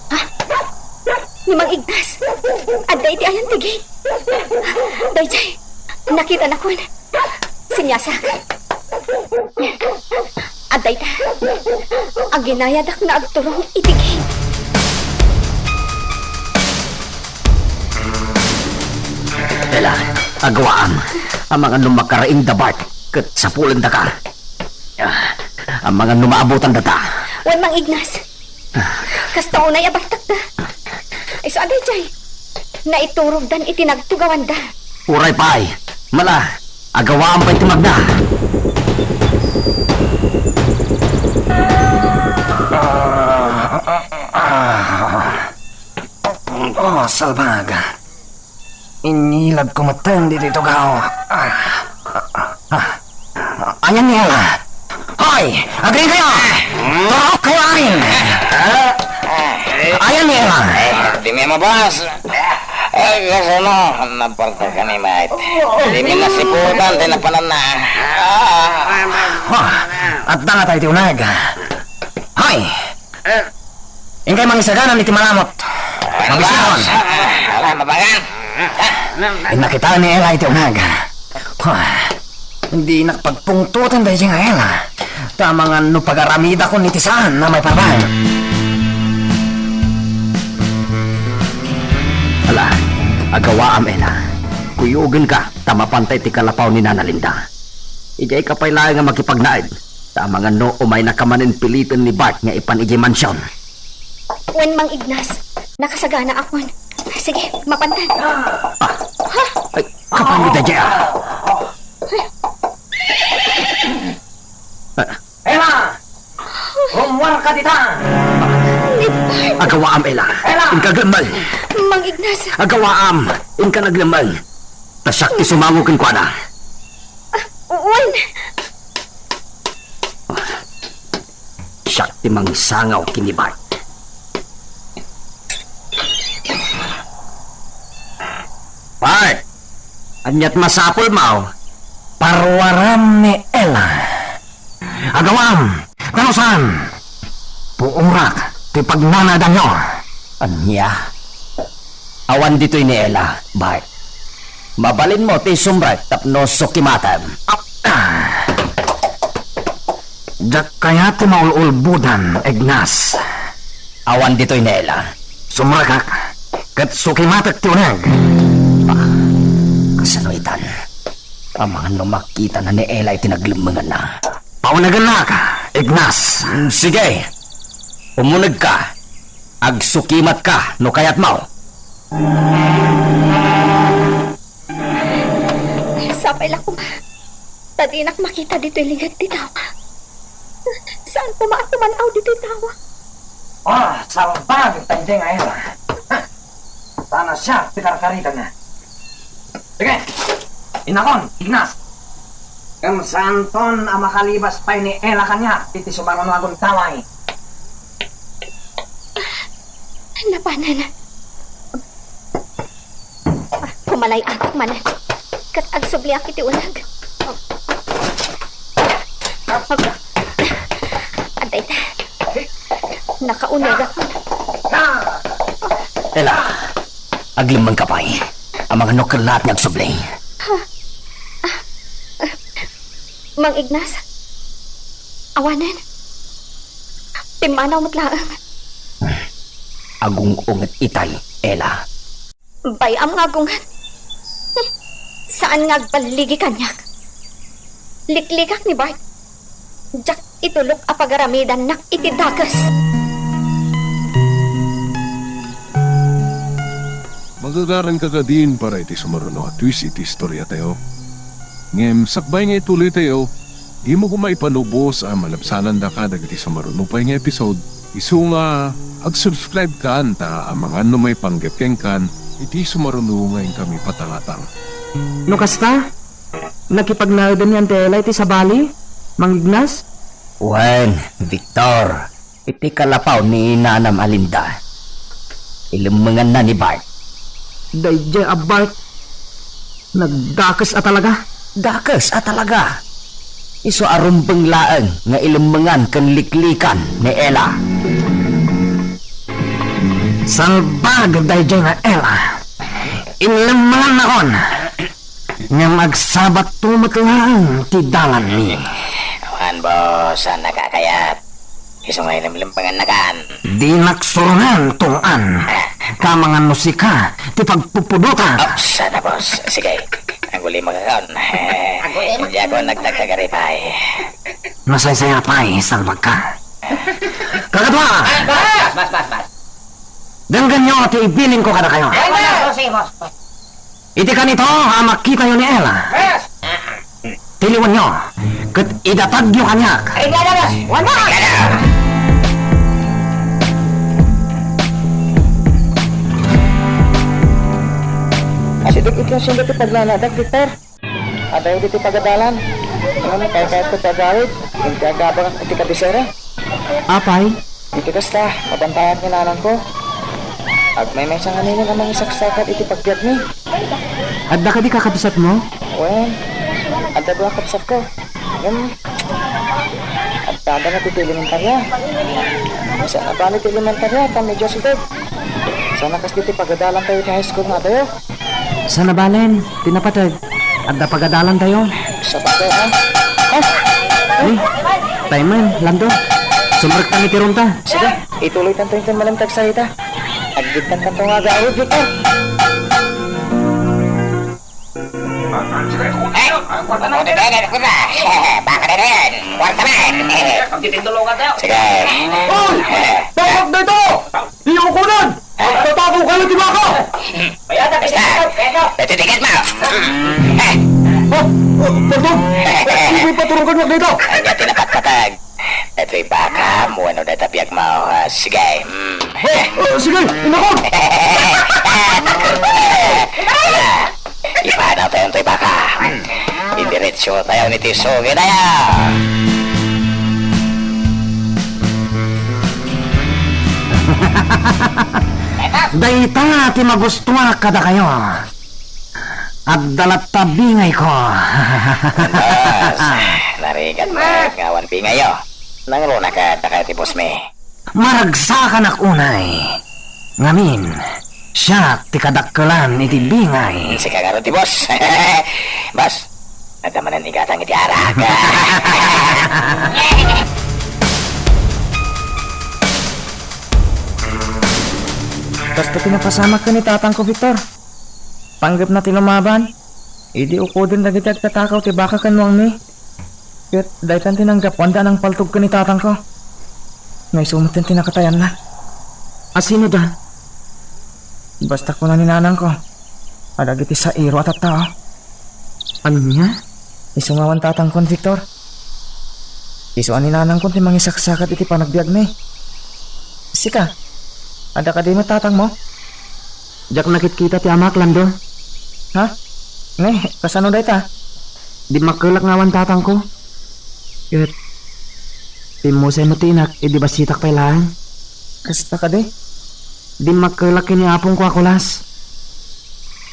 Ha? Ni Mang Ignas. Adda iti ayan ti gate. Daydiay. Nakitanakon. Siniasak. Adda ita. Aginayadak nga agturong iti gate. Ella, agawaam. Amangan no makaraingda Bart, ket sapulendaka. Ah, amangan no maabutandata. Wen, Mang Ignas. Ah, Kasta unay a bartakda. Isu a daydiay. Naiturogdan iti nagtugawanda. Uray pay. Mala, agawaam pay ti magna. Ah, ah, ah, ah. Oh, salbag. Inilad ko metten ditoy tugaw. Ah, ah, ah. Ayan ni Ella. Hoy! Agri kayo! Turok kayo amin! Ayan ni Ella! Eh, di mi mabas. Eh, kasano? Naparta ka ni Mike. Di mi nasiputan, di napananna. Ah, at dangat ay ti unag. Hoy! Inkay mangisagana iti malamot. Mabisiron. Ala, mabangan. Inna kitaen ni Ella iti unag. Dinak pagpungtoten daydiay nga Ella. Ta amangan no pagaramidakon iti saan a maiparang. Ala, agawaam, Ella. Kuyogenka, ta mapantay ti kalapaw ni Nana Linda. Idiay ka pay laeng a makipagnaed. Ta amangan no umaynaka manen piliten ni Bart nga ipan idiay mansion. Wen, Mang Ignas, nakasaganaakon. Sige, mapantan. Ah, ay, kapan mi daydiay, ah? Ah, Ella! Rummuarka dita! Agawaam, Ella. Ella! Inka aglemmeng. Mang Ignas. Agawaam, inka aglemmeng. Ta siak ti sumango kenkuana. Ah, wen. Siak ti mangsangaw ken ni Bart. Bart! Ania't masapulmo? Parwaram ni Ella. Agawam! Kano saan? Puorak ti pagnanaedanyo. Ania? Awan ditoy ni Ella, Bart. Mabalinmo ti sumrek tapno sukimatem. Ah, ah. Diak kayat ti maul-ulbodan, Ignas. Awan ditoy ni Ella. Sumrekak, ket sukimatek ti uneg. Ah, kasano itan? Amangan no makitana ni Ella iti naglemmenganna. Paunegennak, Ignas. Mm, sige. Umunegka. Agsukimatka no kayatmo. Sapay la koma ta dinak makita ditoy ligad ti tawa. Saan koma a puman-aw ditoy tawa? Ah, salbag daydiay nga Ella. Sana siak ti karkaritanna. Sige, innakon, Ignas. Ngem saanton a makalibas pay ni Ella kaniak iti sumaruno a gundaway. Napanen. Kumalay-anak manen. Ket agsubliak iti uneg. Adda ita. Nakaunegak. Ella, aglemmengka pay. Amangan no kellaat nga agsubli. Mang Ignas, awanen. Pimmanaw met laeng. Agung-unget itay, Ella. Bay-am nga agunget. Saan nga agballigi kaniak. Liklikak ni Bart. Diak itulok a pagaramidannak iti dakes. Magagaranka kadin para iti sumaruno a twist iti istoriatayo. Ngem sakbay nga ituloytayo, dimo koma ipalubos a malabsanandaka dagiti sumaruno pay nga episode. Isu nga ag-subscribe kan ta amangan no maipanggep kenkan iti sumaruno nga inkami patangatang. No kasta, nakipagnaedanyo ni Ella iti sabali, Mang Ignas? Wen, Victor, iti kalapaw ni nanam a Linda. Ilemmenganna ni Bart. Daydiay a Bart, nagdakes a talaga. Dakes a talaga. Isu a rumbeng laeng nga ilemmengan ken liklikan ni Ella. Salbag daydiay nga Ella. Inlemmengannakon. Ngem agsabatto met laeng ti dalanmi. Awan, boss, a nakakayat. Isu nga ilemlemmengannakan. Dinak suronen, tungtan. Kamangan no sika ti pagpupudotak. Ops, sana, boss. Sige, aguli makakaon. Aguli makakaon. Diak nagtagkagaripay. Nasaysayat pay, salbagka. Kakadua! Bas! Bas, bas, bas! Denggenyo ti ibilinko kadakayo. Ay, bas! Bas, bas, bas! Iti kanito a makitayo ni Ella, tiliwenyo, ket idatagyo kaniak. Ay, bas, bas! Wala! Asideg iti asunto ti pagnanadak, Victor. Adayo ditoy pagadalan. Ngem kaykayatko ti agawid, ket agabagak iti kabisera. Apay? Iti kasta, mabantayan ni nanangko. Agmaymaysa ngaminen a mangisaksakat iti pagbiagmi. Adda kadi kakabsatmo? Wen, adda dua kabsatko. Ngem, adda nga ti elementarya. Saan a bali ti elementarya, ta medyo asideg. Sana kas ditoy pagadalan tayo ti high school nga adayo. Sana balen, ti napateg. Adda pagadalan tayo. Sa bagay, ha? Ha? Eh, tayo man, Lando. Sumrektan iti room ta. Sige, ituloy tanto yung malam tagsarita. Agdidtan tanto nga agawid, Victor. Baka na yan. Kwarta na. Sige. Uy! Bakit na ito? Iyo ko nan! Tatago kayo, di ba ka? Basta, natitigas mo. Ha? Oh, oh, pardon. Hindi pa turong kanya dito. Kanya tinapatpatag. Datoy baka, muano dayta biag mo. Ah, sige. Hmm. Oh, oh, sige, inakon. Ala, ipanaw tayo toy baka. Hmm. Idiretso tayo ni Tiso. Gidaya. Dayta ti magustuak kadakayo. Adda latta bingayko. Boss, narigat met nga awan bingayyo. Nangruna ket dakayo ti bossmi. Maragsakanak unay. Ngamin, siak ti kadakkelan iti bingay. Sika ngarud ti boss. Boss, adda manen igatang iti arak. Kasta ti napasamak ken ni tatangko, Victor. Panggepna ti lumaban idi ukoden dagiti agtatakaw ti baka ken nuangmi. Ket daytan ti nanggapuanda a nangpaltog ken ni tatangko. Nga isu met ti nakatayanna. Asino da? Basta kuna ni nanangko a dagiti sairo a tattao. Ania? Isu nga awan tatangkon, Victor. Isu a ni nanangkon ti mangisaksakat iti panagbiagmi. Sika, adda kadi met tatangmo? Diak nakitkita ti amak, Lando. Ha? Ne, kasano dayta? Dimmakkelak nga awan tatangko. Ket pimmusay met ti inak idi bassitak pay laeng. Kasta kadi? Dimmakkelak ken ni apongko a kulas.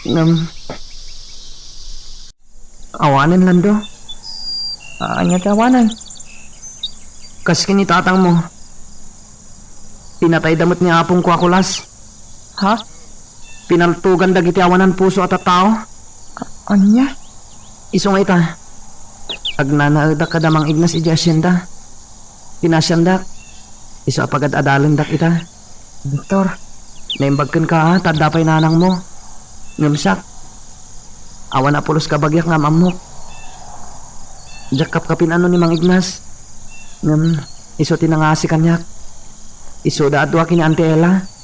Ngem, awanen, Lando. Ania ti awanen? Kas ken ni tatangmo, pinatayda met ni apongko a kulas. Ha? Pinaltogan dagiti awanan puso a tattao. A-, ania? Isu nga ita, agnanaedak kada Mang Ignas idiay asienda. Pinasiandak, isu a pagad-adalendak ita. Victor. Naimbag kenka, a, ta adda pay nanangmo. Ngem siak, awan a pulos kabagiak nga am-ammok. Diak kapkapin-ano ni Mang Ignas. Ngem isu ti nangasi kaniak. Isuda a dua ken ni Auntie Ella.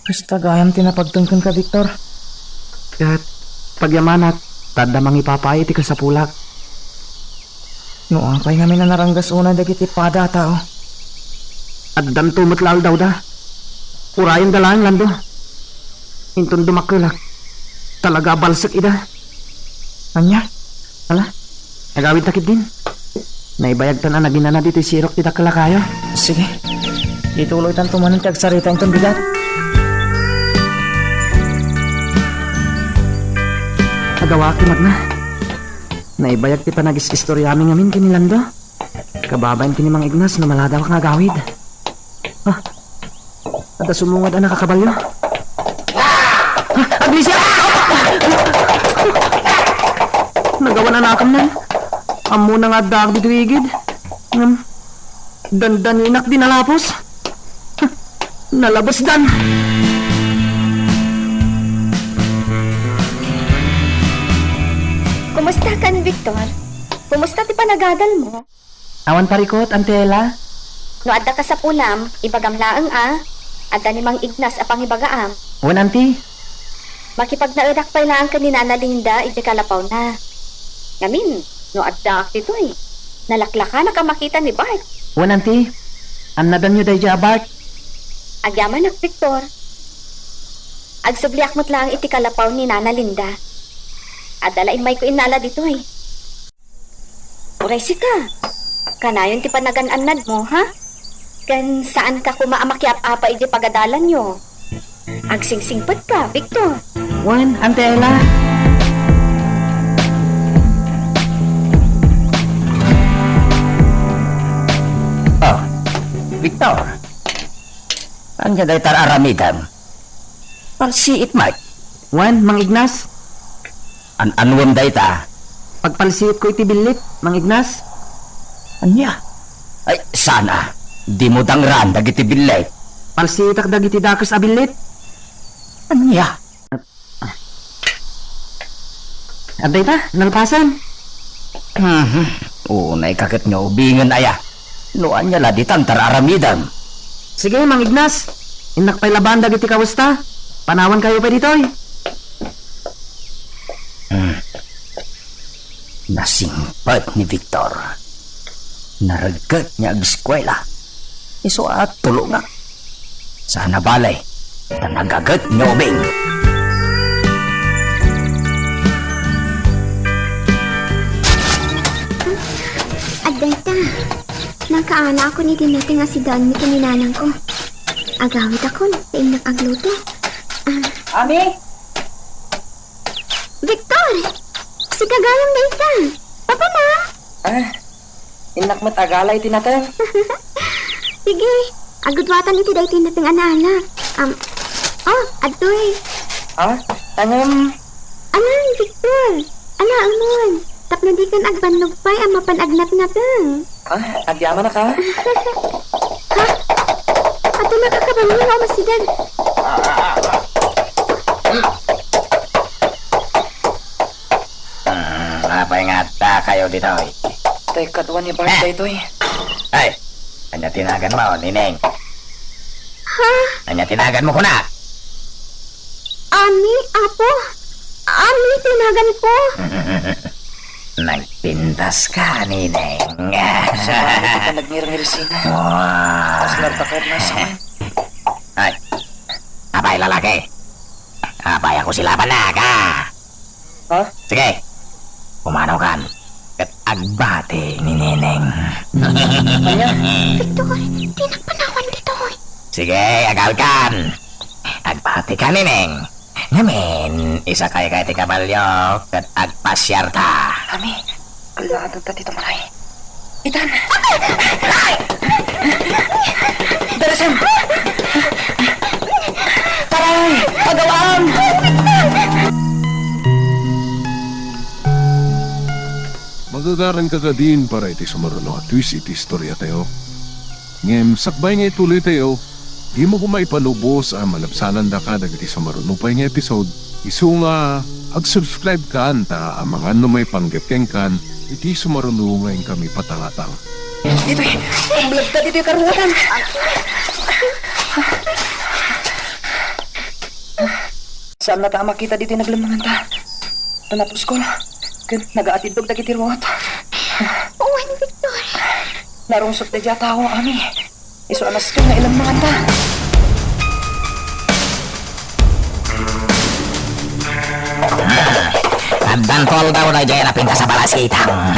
Kasta gayam ti napagteng kenka, Victor. Ket pagyamanak, ta adda mangipapaay iti kasapulak. No apay ngamin a naranggas unay dagiti pada a tao? Addanto met la aldawda. Urayenda laeng, Lando. Inton dumakkelak, talaga a balsek ida. Ania? Ala, agawidta ketdin. Naibayagtan a naginana ditoy sirok ti dakkel a kayo. Sige. Ituloytanto manen ti agsarita inton bigat. Agawaak ti magna. Naibayag ti panagis-istoriami ngamin ken ni Lando. Kababain ken ni Mang Ignas no maladawak nga agawid. Ah, adda sumungad a nakakabalio. Ah, Agnesia! Nagawan a nakamnan. Ammona nga addaak ditoy igid. Ngem, dandaninak di nalapos. Nalabesdan. Kumusta kan, Victor? Kumusta ti panagadalmo? Awan parikut, Auntie Ella. No adda kasapulam, ibagam laeng a, adda ni Mang Ignas a pangibagaam. Wen, Auntie. Makipagnaedak pay laeng ken ni Nana Linda idiay kalapawna. Ngamin, no addaak ditoy, nalaklakanak a makita ni Bart. Wen, Auntie. Annadanyo daydiay a Bart. Agyamanak, Victor. Agsubliak met laeng iti kalapaw ni Nana Linda. Adda la immayko innala ditoy. Uray sika, kanayon ti panagan-annadmo, ha? Ken saanka koma a makiap-apa idiay pagadalanyo. Agsingsingpetka, Victor. Wen, Auntie Ella. Oh, Victor. Ania dayta aramidem? Palsiit met. Wen, Mang Ignas? An-anuem dayta? Pagpalsiitko iti billit, Mang Ignas. Ania? Ay, sana. Dimo dangraan dagiti billit. Palsiitak dagiti dakes a billit. Ania? Adda ita, nalpasen. Mhm. Unay ka ket nga ubingen aya. No ania la ditan ta aramidem. Sige, Mang Ignas. Innak pay labaen dagiti kawesta. Panawankayo pay ditoy. Hmm. Nasingpet ni Victor. Naregget nga ageskuela. Isu a tulongak. Saan a bale, ta nagaget nga ubing. Adda ita. Nakaanakon iti nateng a sidaanmi ken ni nanangko. Agawidakon, ta innak agluto. Ah. Ami? Victor! Sika gayam dayta. Papanam? Ah, innak met agala iti nateng. Sige, agudwatan iti daytoy nateng a naanak. Am, oh, adtoy. Ah, ngem? Anan, Victor? Alaemon, tapno dikan agbannog pay a mapan agnatnateng. Ah, agyamanak a. Ha? Adda nakakabangon nga umasideg. Hmm, apay nga addakayo ditoy? Tay, kadua ni Bart daytoy. Ay, ania ti naganmo, Nineng? Ha? Ania ti naganmo, kunak? Ami, Apo. Ami ti naganko. Nagpintaska, Nineng. Sa paano ka nagngirngir sina? Wah. Aslar ta kayat na sa akin. Ay, apay, lalaki. Apay, ako sila panaka. Ha? Sige. Pumanaw kan. Ket agbati ni Nineng. Ania? Victor, dinak panawan ditoy. Sige, agawid kan. Agbati ka, Nineng. Ngamin, isakay ka iti kabalio ket agpasiarta. Ami, kallaatan ta ti tumaray. Itan! Darasem! Taray! Agawam! Magagaran ka kadin para iti sumaruno a twist iti istoriatayo. Ngem sakbay nga ituloytayo, dimo koma ipalubos a malabsanandaka dagiti sumaruno pay nga episode. Isu nga, ag-subscribe kan ta amangan no maipanggep kenkan iti sumaruno nga inkami patangatang. Ditoy, pamblagta ditoy karuatan. Saan nata a makita ditoy naglemmenganta? Ta napuskol ken nagaatiddog dagiti ruot. Wen, Victor. Narungsot daydiay a tao, Ami. Isu a nasken nga ilemmenganta. Addan toldaw daydiay a napintas a balasitang.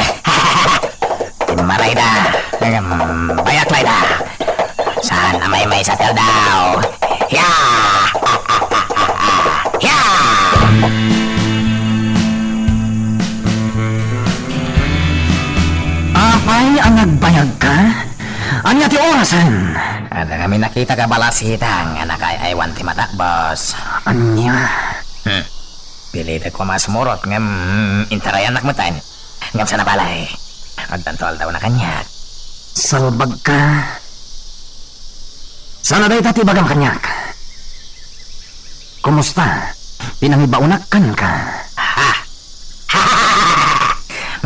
Timmaray da. Em, bayak lay da. Saan a maymaysa ti aldaw? Ya! Ya! Apay a nagbayagka? Ania ti orasen? Adda kami nakita a balasitang a nakaay-aywan ti matakbos. Ania? Hmm. Pilitek koma a sumurot ngem intarayanak metten. Ngem saan a bale, agdanto aldawna kaniak. Salbagka. Saan a dayta ti ibagam kaniak? Kumusta? Pinangibaonak kenka. Ha?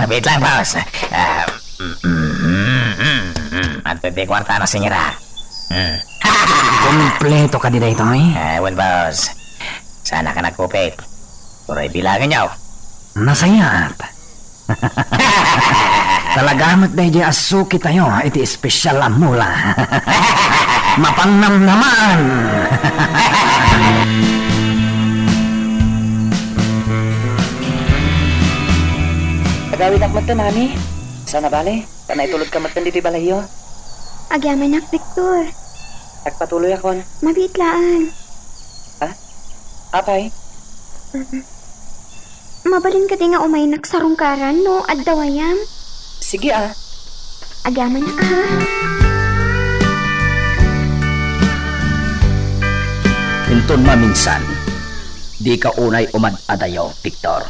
Mabiit lang, boss. Ah, mm, mm, mm, mm. Ti kuarta a nasingira. Hmm. Kompleto kadi daytoy? Ah, wen, boss. Saan ka nagkupit? Uray bilangen yaw. Nasayaat. Talaga met daydiay a suki tayo iti espesyal a mula. Mapangnamnamaan. Agawidak met, Nani. Saan a bale? Ta naitulodka met ditoy balayyo. Agyamanak, Victor. Agpatuloyakon. Mabiit laeng. Ha? Apay? Mabalin kadi nga umaynak sarungkaran no adda wayam? Sige, a. Agyamanak, a. Inton maminsan, dika unay umad-adayo, Victor.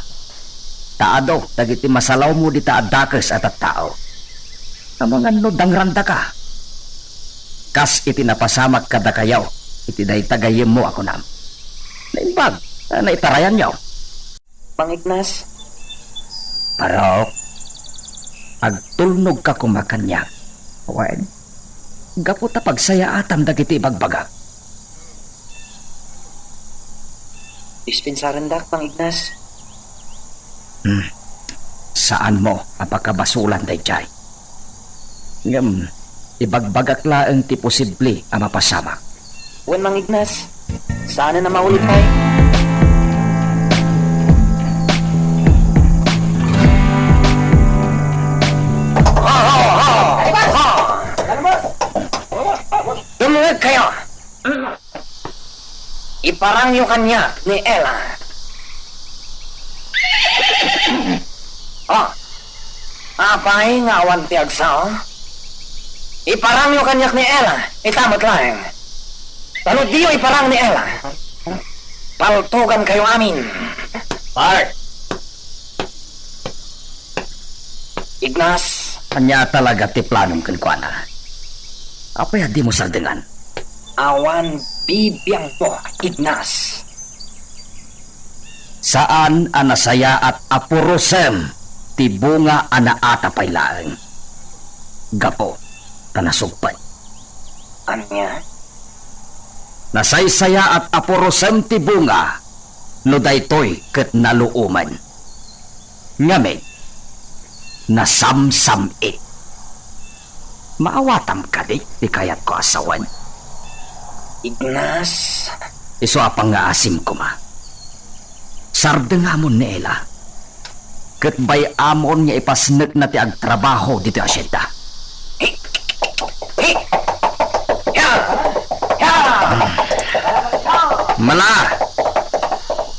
Ta adu dagiti masalawmo dita a dakes a tattao. Amangan no dangrandaka. Kas iti napasamak kadakayo iti dayta gayyemmo a kunam. Naimbag a naitarayanyo. Mang Ignas. Parok, agtulnogka koma kaniak. Wen, gapu ta pagsayaatam dagiti ibagbagak. Dispensarendak, Mang Ignas. Hmm. Saanmo a pakabasolan daydiay. Ngem, ibagbagak laeng ti posible a mapasamak. Wen, Mang Ignas, saanen a maulit pay. Dumngegkayo! Iparangyo kaniak ni Ella. Oh, apay nga awan ti agsao? Iparangyo kaniak ni Ella, ita met laeng. Ta no diyo iparang ni Ella, paltugankayo amin. Bart! Ignas. Ania talaga ti planom kenkuana? Apay a dimo sardengan? Awan bibiangmo, Ignas. Saan a nasayaat a purosem ti bunga a naata pay laeng. Gapu ta nasugpet. Ania? Nasaysayaat a purosem ti bunga no daytoy ket naluomen. Ngamin, nasamsam-it. Maawatam kadi ti kayatko a sawen? Ignas. Isu a pangngaasim koma. Sardengamon ni Ella. Ket bay-amon nga ipasnekna ti agtrabaho ditoy asyenda. Mala!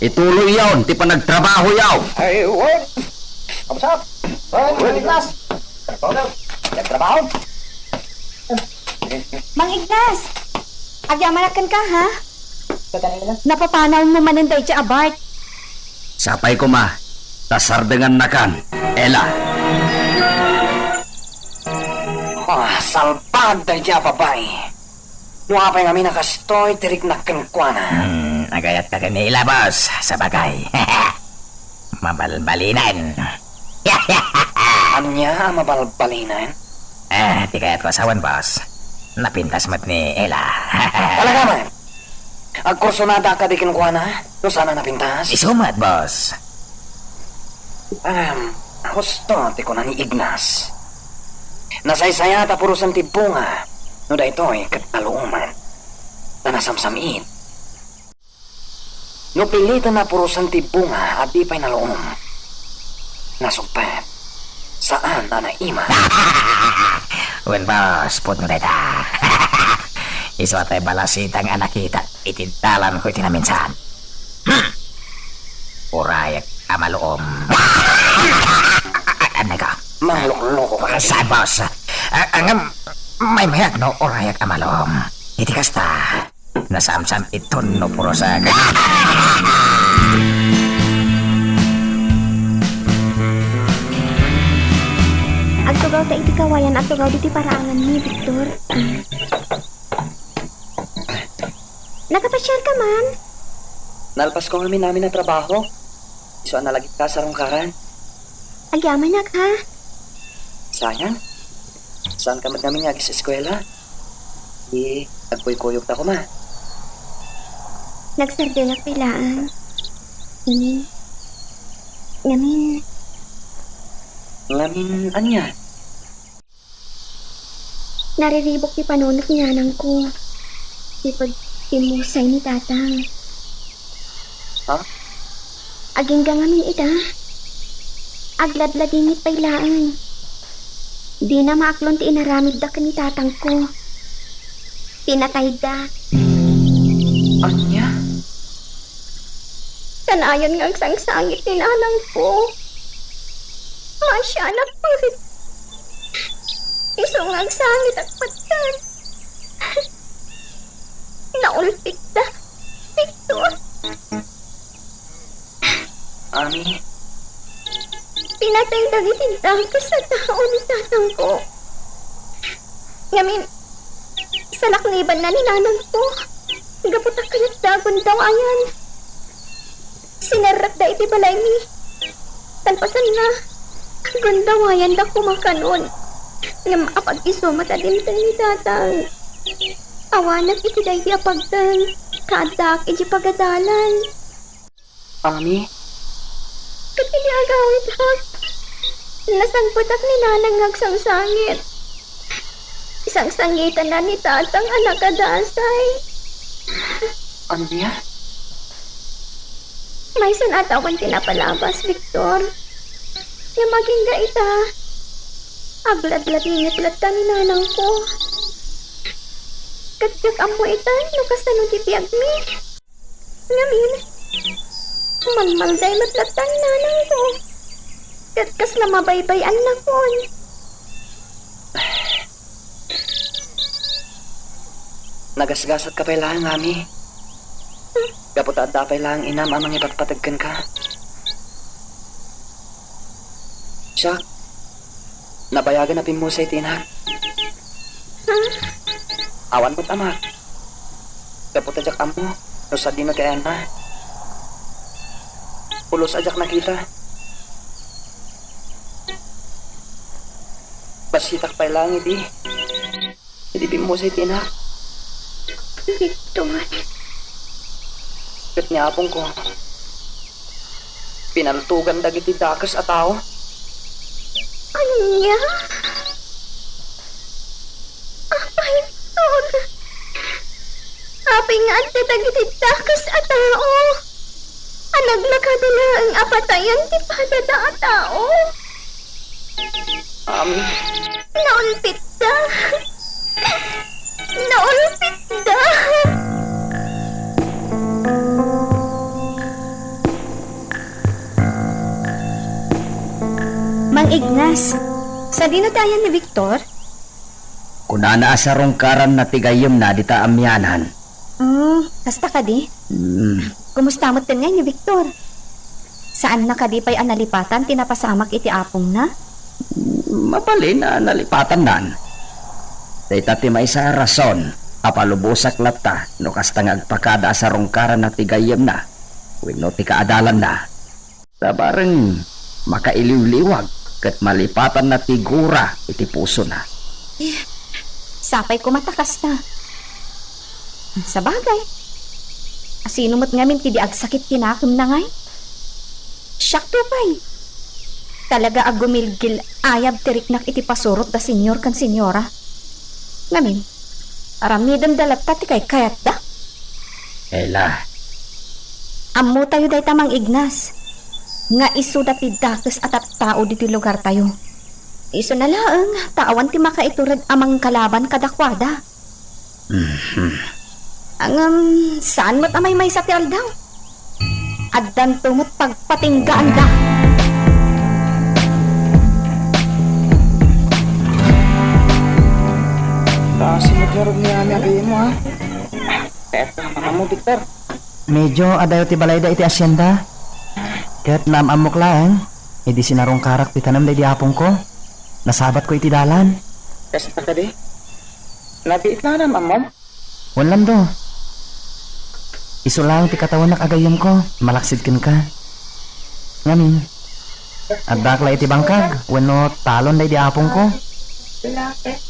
Ituloyyon ti panagtrabahoyo! Ay, wen. Kamusta? Wen, Ignas. Nagtrabaho? Mang Ignas! Agyamanak kenka, ha? Napapanaw mo manen daydi a Bart. Sapay koma, ta sardengannakan, Ella. Ah, salpag daydi a babai. No apay ngamin a kastoy ti riknak kenkuana. Hmm, agayatka ken ni Ella, boss. Sabagay. Mabalbalinen. Ania a mabalbalinen? Ah, ti kayatko a sawen, boss. Napintas met ni Ella. Talaga man? Agkursunada kadi kenkuana no saan a napintas? Isu met, boss. Ahem, husto ti kuna ni Ignas. Nasaysayaat a purosen ti bunga no daytoy ket naluomen. Ta nasamsam-it. No piliten a purosen ti bunga a di pay naluom, nasugpet. Saan a naimas. Wen, boss, pudno dayta. Isu a tay balasitang a nakitak iti dalanko iti naminsan. Hmm. Urayak a maluom. Ania ka? Manglukloko ka. Saan, boss? A-, ngem, maymayat no urayak a maluom. Iti kasta, nasamsam-iton no purosak. Agtugaw ta iti kawayan a tugaw ditoy paraanganmi, Victor. Nakapasiar ka man? Nalpasko ngamin amin a trabaho. Isu a nalagipka a sarungkaran. Agyamanak, ha? Sayang. Saanka met ngamin nga agis-eskuela? Di, agkuykuyogta koma. Nagsardengak pay laeng. Ini. Ngamin. Ngamin ania? Nariribuk ti panunot ni nanangko. Ti pagpimmusay ni tatang. Ha? Agingga ngamin ita. Agladladingit pay laeng. Dina maaklon ti inaramidda ken ni tatangko. Pinatayda. Ania? Kanayon nga agsangsangit ni nanangko. Maasianak met. Isu nga agsangit agpattan. Naulpitda, Victor. Ami? Pinatay dagiti dakes a tao ni tatangko. Ngamin, salaknibanna ni nanangko. Gapu ta kayatda a gundawayanda. Sinerrekda iti balaymi. Kalpasanna, gundawayanda koma kanon. Ngem apag-isu met a dimteng ni tatang. Awanak iti daydi a pagteng, kaaddak iti pagadalan. Ami? Ket idi agawidek, nasangpetak ni nanang nga agsangsangit. Sangsangitanna ni tatang a nakadasay. Ania? Maysan a tawen ti napalabas, Victor. Ngem agingga ita, agladladingit latta ni nanangko. Ket diak ammo ita no kasano ti biagmi. Ngamin, malmalday met latta ni nanangko. Ket kasla mabaybay-annakon. Nagasgasatka pay laeng, Ami. Gapu ta adda pay laeng inam a mangipatpateg kenka. Siak, nabayagen a pimmusay ti inak. Awan met amak. Gapu ta diak ammo no sadino ti ayanna. Pulos a diak nakita. Bassitak pay laeng idi, idi pimmusay ti inak. Victor. Ket ni apongko, pinaltugan dagiti dakes a tao. Ania? Apay, Victor? Apay nga adda dagiti dakes a tao a naglakada laeng a patayen ti padada a tao? Amin. Naulpitda. Naulpitda. Mang Ignas, sadino ti ayan ni Victor? Kunana a sarungkaranna ti gayyemna dita amianan. Oh, kasta kadi? Hmm. Kumusta met ken ngay ni Victor? Saanna kadi pay a nalipatan ti napasamak iti apongna? Mabalin a nalipatannan. Dayta ti maysa a rason a palubosak latta no kasta nga agpakada a sarungkaranna ti gayyemna wenno ti kaadalanna. Ta bareng makailiwliwag ket malipatanna ti gura iti pusona. Eh, sapay koma ta kasta. Sabagay, asino met ngamin ti di agsakit ti nakemna ngay? Siakto pay. Talaga a gumilgil-ayab ti riknak iti pasurot da senyor ken senyora. Ngamin, aramidenda latta ti kaykayatda. Kayla. Ammotayo dayta, Mang Ignas, nga isuda ti dakes a tattao ditoy lugartayo. Isuna laeng ta awan ti makaitured a mangkalaban kadakuada. Mhm. Ngem saan met a maymaysa ti aldaw? Addanto met pagpatinggaanda. Kaasi met ngarud ni Ami agaymo, ha? Kayat ka makamu, Victor. Medyo adayo ti balayda iti asienda. Ket naam-ammok laeng, idi sinarungkarak ti tanem daydi apongko, nasabatko iti dalan. Kasta kadi? Nabiit la naam-ammom? Wen, Lando. Isu laeng ti katawenak a gayyemko, malaksid kenka. Ngamin, addaak la iti bangkag wenno talon daydi apongko.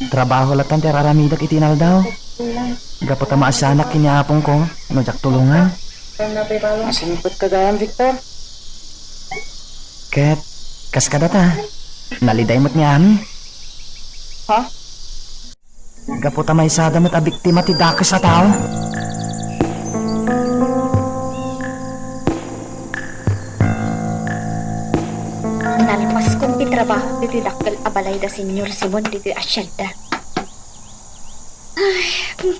Trabaho latta ti ar-aramidek iti inaldaw. Gapu ta maasianak ken ni apongko no diak tulongan. Masingpetka gayam, Victor. Ket kas kadata, naliday met ni Ami. Ha? Gapu ta maysada met a biktima ti dakes a tao. Nalpaskon ti trabaho ditoy dakkel a balay da Señor Simon ditoy asienda. Ay,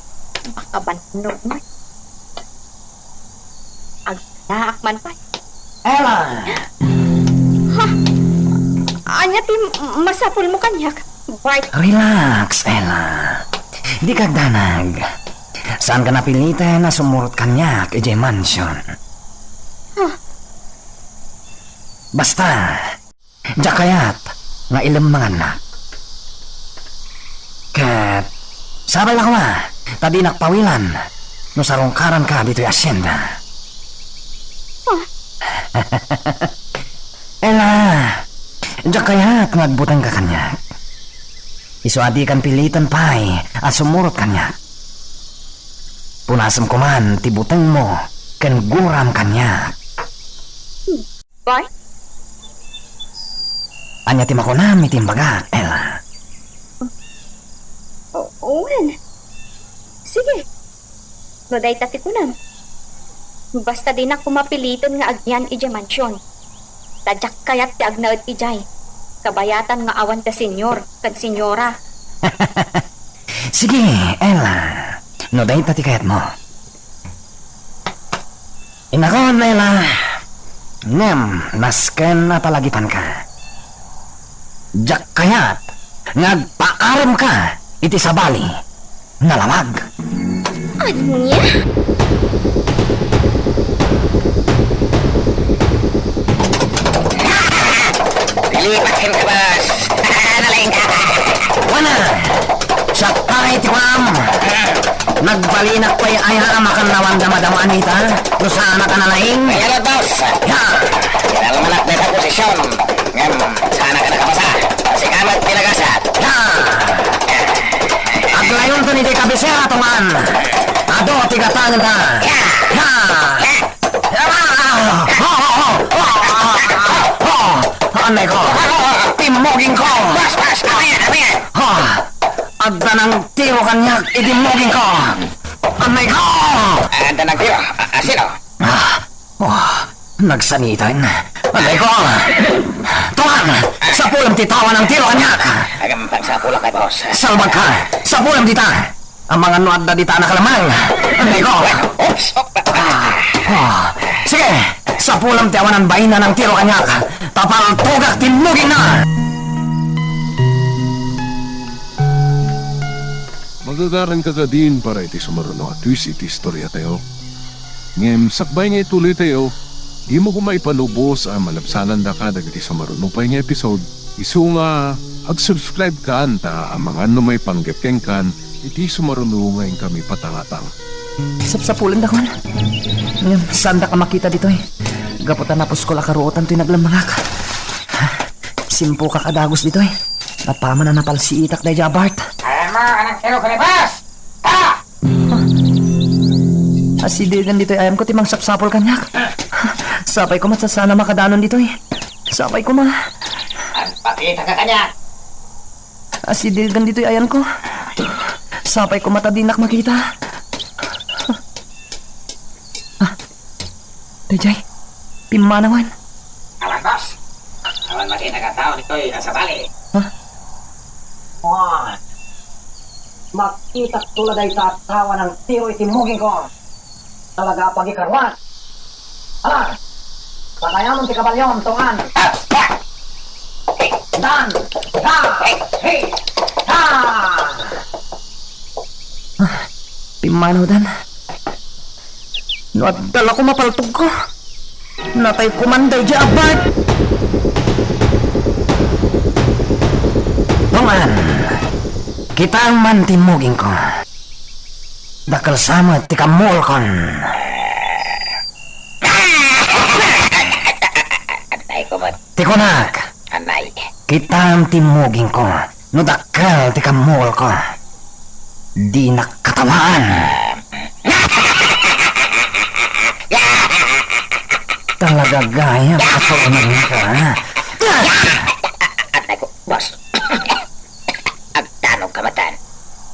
makabannog man. Agnaak man pay. Ella! Ha? Ania ti masapulmo kaniak, Bart? Relax, Ella. Dika agdanag. Saanka napiliten a sumurot kaniak idiay mansion. Ha? Basta, diak kayat nga ilemmangannak. Ket, sabay la koma, ta dinak pawilan no sarungkaranka ditoy asienda. Ah. Ella, diak kayat nga agbutengka kaniak. Isu a dikan piliten pay a sumurot kaniak. Punasem koman ti butengmo ken guram kaniak. Bart? Ania ti makunam iti imbagak, Ella? O-, wen. Sige. No dayta ti kunam. Basta dinak koma piliten nga agyan idiay mansion. Ta diak kayat ti agnaed idiay. Kabayatan nga awan da Señor ken Señora. Sige, Ella. No dayta ti kayatmo. Inakon, Ella, ngem nasken a palagipanka. Diak kayat nga agpaaremka iti sabali. Nalawag. Ania? Nalipat ken kabas. Nalengka. Wana, siak pay ti kuam. Nagbalinak pay aya a makannawan da Madam Anita no saanak a nalaing? Ay, ano, boss? Ya! Kinalmanak dayta posision. Ngem, saanak a nakapasa. Sika met ti nagasat. Ya! Aglayonton iti kabisera, Tungan. Adu ti gatangenta. Ya! Ya! Anay ko! Timmugingko! Bas, bas! Apayan, apayan! Ha! Adda nangtiro kaniak iti mugingko! Anay ko! Adda nangtiro? A-, a-, sino? Ah, oh, nagsaniten. Anay ko! Tuan! Sapulem ti tao a nangtiro kaniak! Agam, pangsapulak kay boss. Salbagka! Sapulem dita! Amangan no adda dita a nakalamang. Anay ko. Oops. Ah, ah. Sige, sapulem ti awanan bain a nangtiro kaniak. Ta paltogak ti mugingna. Magagaranka kadin para iti sumaruno a twist iti istoriatayo. Ngem sakbay nga ituloytayo, dimo koma ipalubos a malabsanandaka dagiti sumaruno pay nga episode. Isu nga ag-subscribe-kan ta amangan no maipanggep kenkan iti sumaruno nga inkami patangatang. Sapsapulendakon. Ngem saandak a makita ditoy. Gapu ta napuskol a karuotan toy naglemmengak. Simpukak a dagus ditoy. Apaman a napalsiitak daydiay a Bart. Ayan mo, anang kilo kalibas! Ta! Asidegen ditoy ayamko ti mangsapsapul kaniak. Sapay koma ta saan a makadanon ditoy. Sapay koma. Agpakitaka kaniak. Asidegen ditoy ayanko. Sapay koma ta dinak makita. Ah, daydiay, pimmanawen. Awan, boss. Awan makita nga tao ditoy a sabali. Ha? Wan. Makitak to la dayta a tao a nangtiro iti mugingko. Talaga a pagikaruan. Ala! Pagayamon ti kabalyom, Tungan. Dan! Da! Hey! Ha! Ah, pimmanaw, Dan. No adda la koma paltogko, natay koman daydiay a Bart. Tungan, kitaem man ti mugingko. Dakkel sa met ti kammuolkon. Anay ko met. Ti kunak. Anay. Kitaem ti mugingko. No dakkel ti kammuolko, dinak katawaan. Talaga gayam a surunan ka, ha? Aray ko, boss. Agtanog ka matan.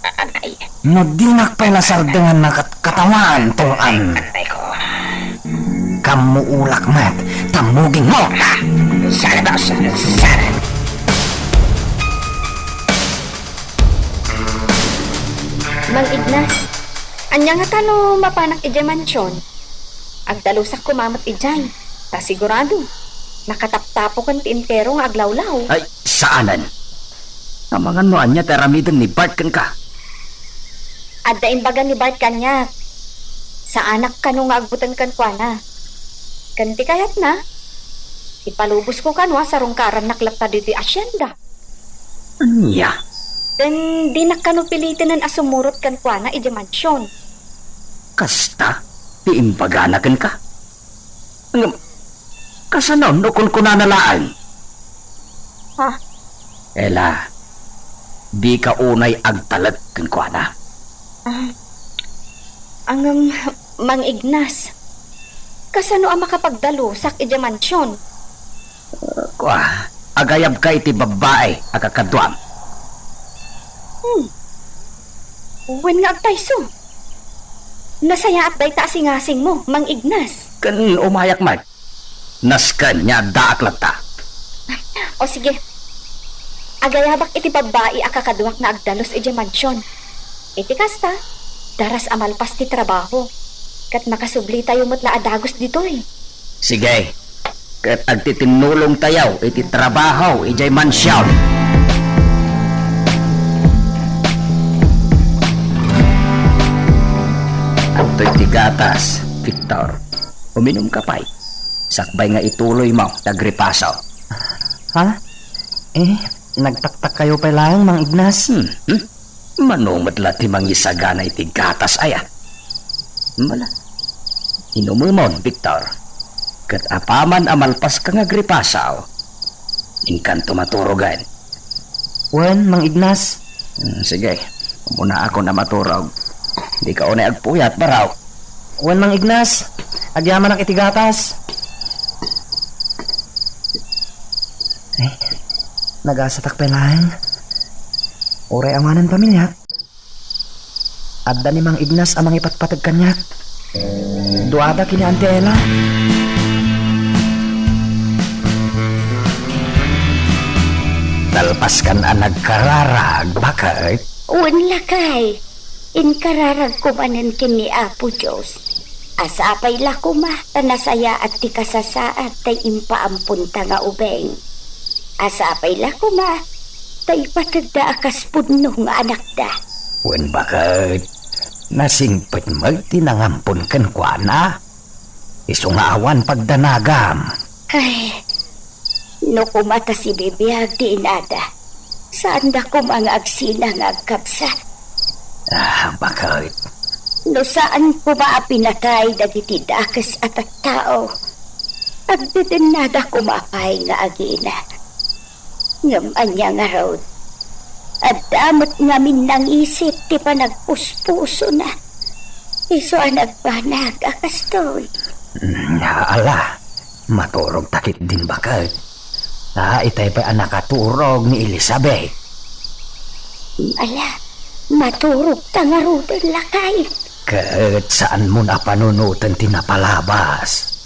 A-, agay. No dinak pay la sardengan na kat-, katawaan, tul-an. Aray ko. Kammuolak met, ta mugingmo. Sana, boss. Sana. Mang Ignas, ania ngata no mapanak idiay mansion? Agdalusak koma met idiay, ta sigurado, nakataptapoken ti entero nga aglawlaw. Ay, saanen. Amangan no ania ti aramiden ni Bart kenka. Adda imbaga ni Bart kaniak. Saanak kano nga agbuteng kenkuana. Ken ti kayatna, ipalubosko kano a sarungkarannak latta ditoy asienda. Ania? Ken dinak kano pilitenen a sumurot kenkuana idiay mansion. Kasta ti imbagana kenka? Ngem, kasano no kunkunana laeng? Ha? Ella, dika unay agtalek kenkuana. Ah, ngem, Mang Ignas, kasano a makapagdalusak idiay mansion? Kua, agayabka iti babbai a kakaduam. Hmm. Wen nga agpayso. Nasayaat dayta a singasingmo, Mang Ignas. Ken umayak met. Nasken nga addaak latta. O sige. Agayabak iti babbai a kakaduak nga agdalus idiay mansion. Iti kasta, daras a malpas ti trabaho. Ket makasublitayo met la a dagus ditoy. Sige. Ket agtitinnulongtayo iti trabaho idiay mansion. Adtoy ti gatas, Victor. Uminumka pay. Sakbay nga ituloymo ti agripaso. Ha? Eh, nagtaktakkayo pay laeng, Mang Ignas? Hmm, hmm? Mano met la ti mangisagana iti gatas aya? Mala. Inumemon, Victor. Ket apaman a malpaska nga agripaso, inkanto maturogen. Wen, Mang Ignas. Hmm, sige. Umuna ako na maturog. Dika unay agpuyat, baro. Wen, Mang Ignas, agyamanak iti gatas. Eh, nagasatak pay laeng. Uray awanen pamiliak. Adda ni Mang Ignas a mangipatpateg kaniak. Duada ken ni Auntie Ella. Nalpaskan a nagkararag, baket? Wen, lakay. Inkararagko manen ken ni Apo Dios a sapay la koma ta nasayaat ti kasasaad tay impaamponta nga ubing. A sapay la koma ta ipategda a kas pudno nga anakda. Wen, baket, nasingpet met ti nangampon kenkuana. Isu nga awan pagdanagam. Ay, no koma ta sibibiag ti inada, saanda koma nga agsina nga agkabsat. Ah, baket? No saan koma a pinatay dagiti dakes a tattao, agdedennada koma pay nga agina. Ngem ania ngarud? Adda met ngamin nangisip ti panagpuspusona. Isu a nagbanag a kastoy. Mm, ala, maturog ta ketdin, baket. Ta itay pay a nakaturog ni Elizabeth. Ala, maturog ta ngaruden, lakay. Ket saanmon a panunoten ti napalabas.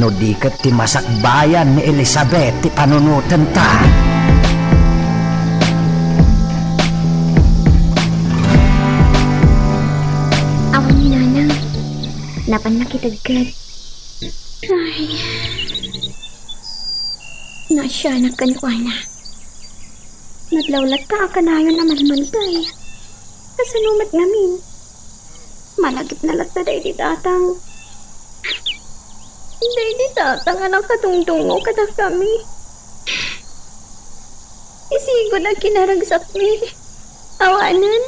No di ket ti masakbayan ni Elizabeth ti panunotenta. Awan ni Nanang. Napan nakitegked. Ay. Naasianak kenkuana. Naglawlatta a kanayon a malmantay. Kasano met ngamin? Malagipna latta daydi datang. Daydi datang a nakadungdungngo kadakami. Isigud a kinaragsakmi. Awanen.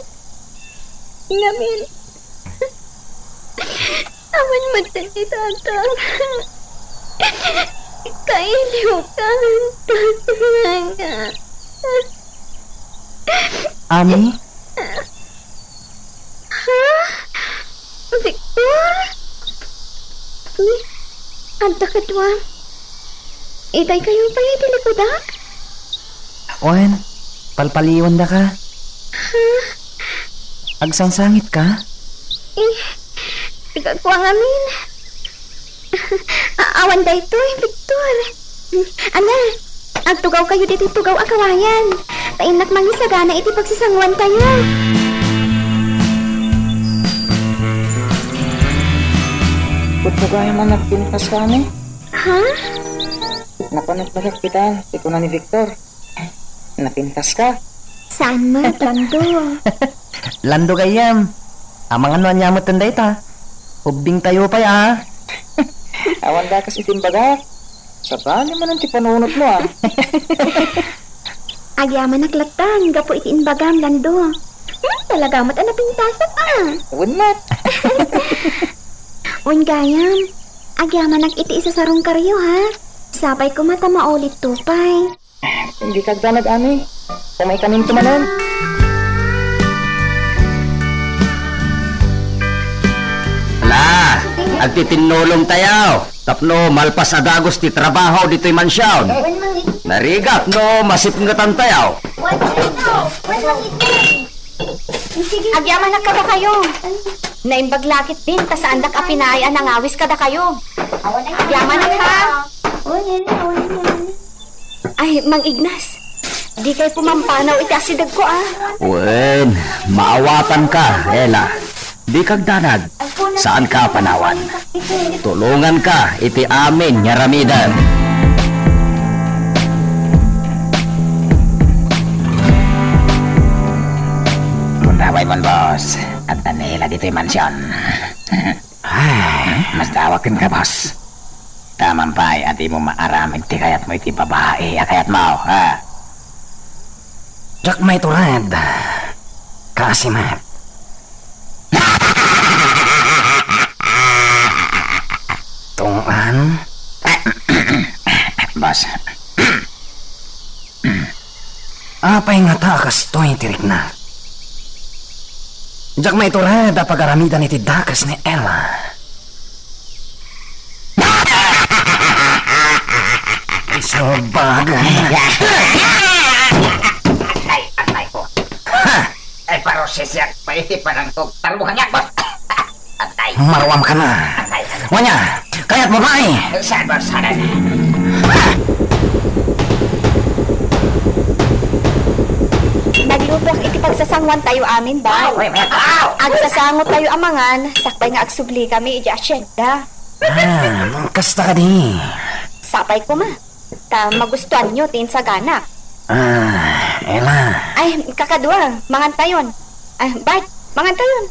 Ngamin. Awan met ti datang. Kailiwkan. Tatanga. Ami? Ha? Victor? Ni, adda kaduam. Itay kayo pay iti likudak? Wen, palpaliwandaka. Ha? Agsangsangitka? Eh, igagwa ngamin. A-, awan daytoy, Victor. Ania, agtugaw kayo ditoy tugaw a kawayan. Ta innak mangisagana iti pagsasanguan tayo. Kutugayam a nagpintas kami? Ha? Napanagpagak kita, ti kuna ni Victor. Napintas ka? Saan man, Lando? Lando gayyem. Amangan no ania met dayta. Ubbing tayo pay, a. Awan dakas iti imbagak. Sabali man ti panunot mo, a. Agyamanak lattan, gapu iti imbagam, Lando. Hmm, talaga met a napintasak, a. Wen met. Wen gayam, agyamanak iti isasarungkaryo, ha? Sapay koma ta maulit to pay. Dika agdanag, Ami. Umaykaminto manen. Ala, agtitinnulong tayo tapno malpas a dagus ti trabaho ditoy mansion. Narigat no masipngetan tayo. Agyamanak kadakayo. Naimbag la ketdin ta saandak a pinaay a nangawis kadakayo. Agyamanak, ha? Ay, Mang Ignas, dikay pumampanaw iti asidegko, a. Wen, maawatanka, Ella. Dika agdanag. Saanka a panawan. Tulonganka iti amin nga aramidem. Mundaway mon, boss. Adda ni Ella ditoy mansion. Ay, masdawa kenka, boss. Taman pay a dimo maaramid ti kayatmo iti babai a kayatmo, ha? Diak maitured. Kaasi met. Tungpaan? Boss. Apay ngata a kastoy ti riknak? Diak maitured a pagaramidan iti dakes ni Ella. Isu bagay. Ay, atay ko. Ha! Ay, parusisiak pa iti panangtog. Tarbuhan niya, boss. Atay. Maruamka na. Atay, atay. Wen, kayatmo pay. Saan, boss? Saan? Naglutoak iti pagsasanguan tayo amin, bay. Aw, aw, aw. Agsasango tayo a mangan, sakbay nga agsubli kami iti asyenda. Ah, kasta kadi. Sapay koma. Ta magustuanyo ti insaganak. Ah, Ella. Ay, kakadua, mangantayon. Ay, Bart, mangantayon.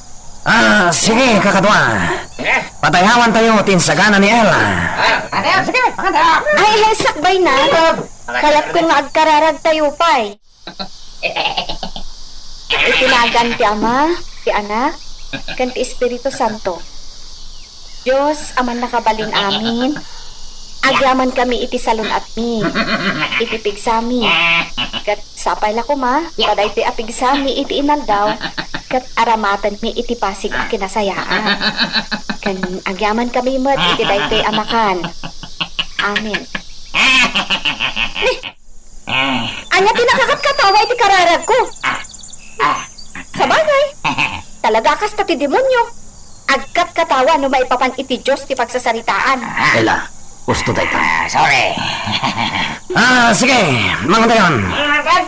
Ah, sige, kakadua. Padayawantayo ti insagana ni Ella. Ah, sige, mangantayon. Ay, ay, sakbay na. Kayatko nga agkararagtayo pay. Iti nagan ti Ama, ti Anak, ken ti Espiritu Santo. Dios a mannakabalin amin, agyamankami iti salun-atmi, iti pigsami, ket sapay la koma ta daytoy a pigsami iti inaldaw, ket aramatenmi iti basig a kinasayaan. Ken agyamankami met iti daytoy a makan. Amen. Ania ti nakakatkatawa iti kararagko? Sabagay, talaga a kasta ti demonio. Agkatkatawa no maipapan iti Dios ti pagsasaritaan. Ella, husto dayta. Ah, sorry. Ah, sige, mangantayon.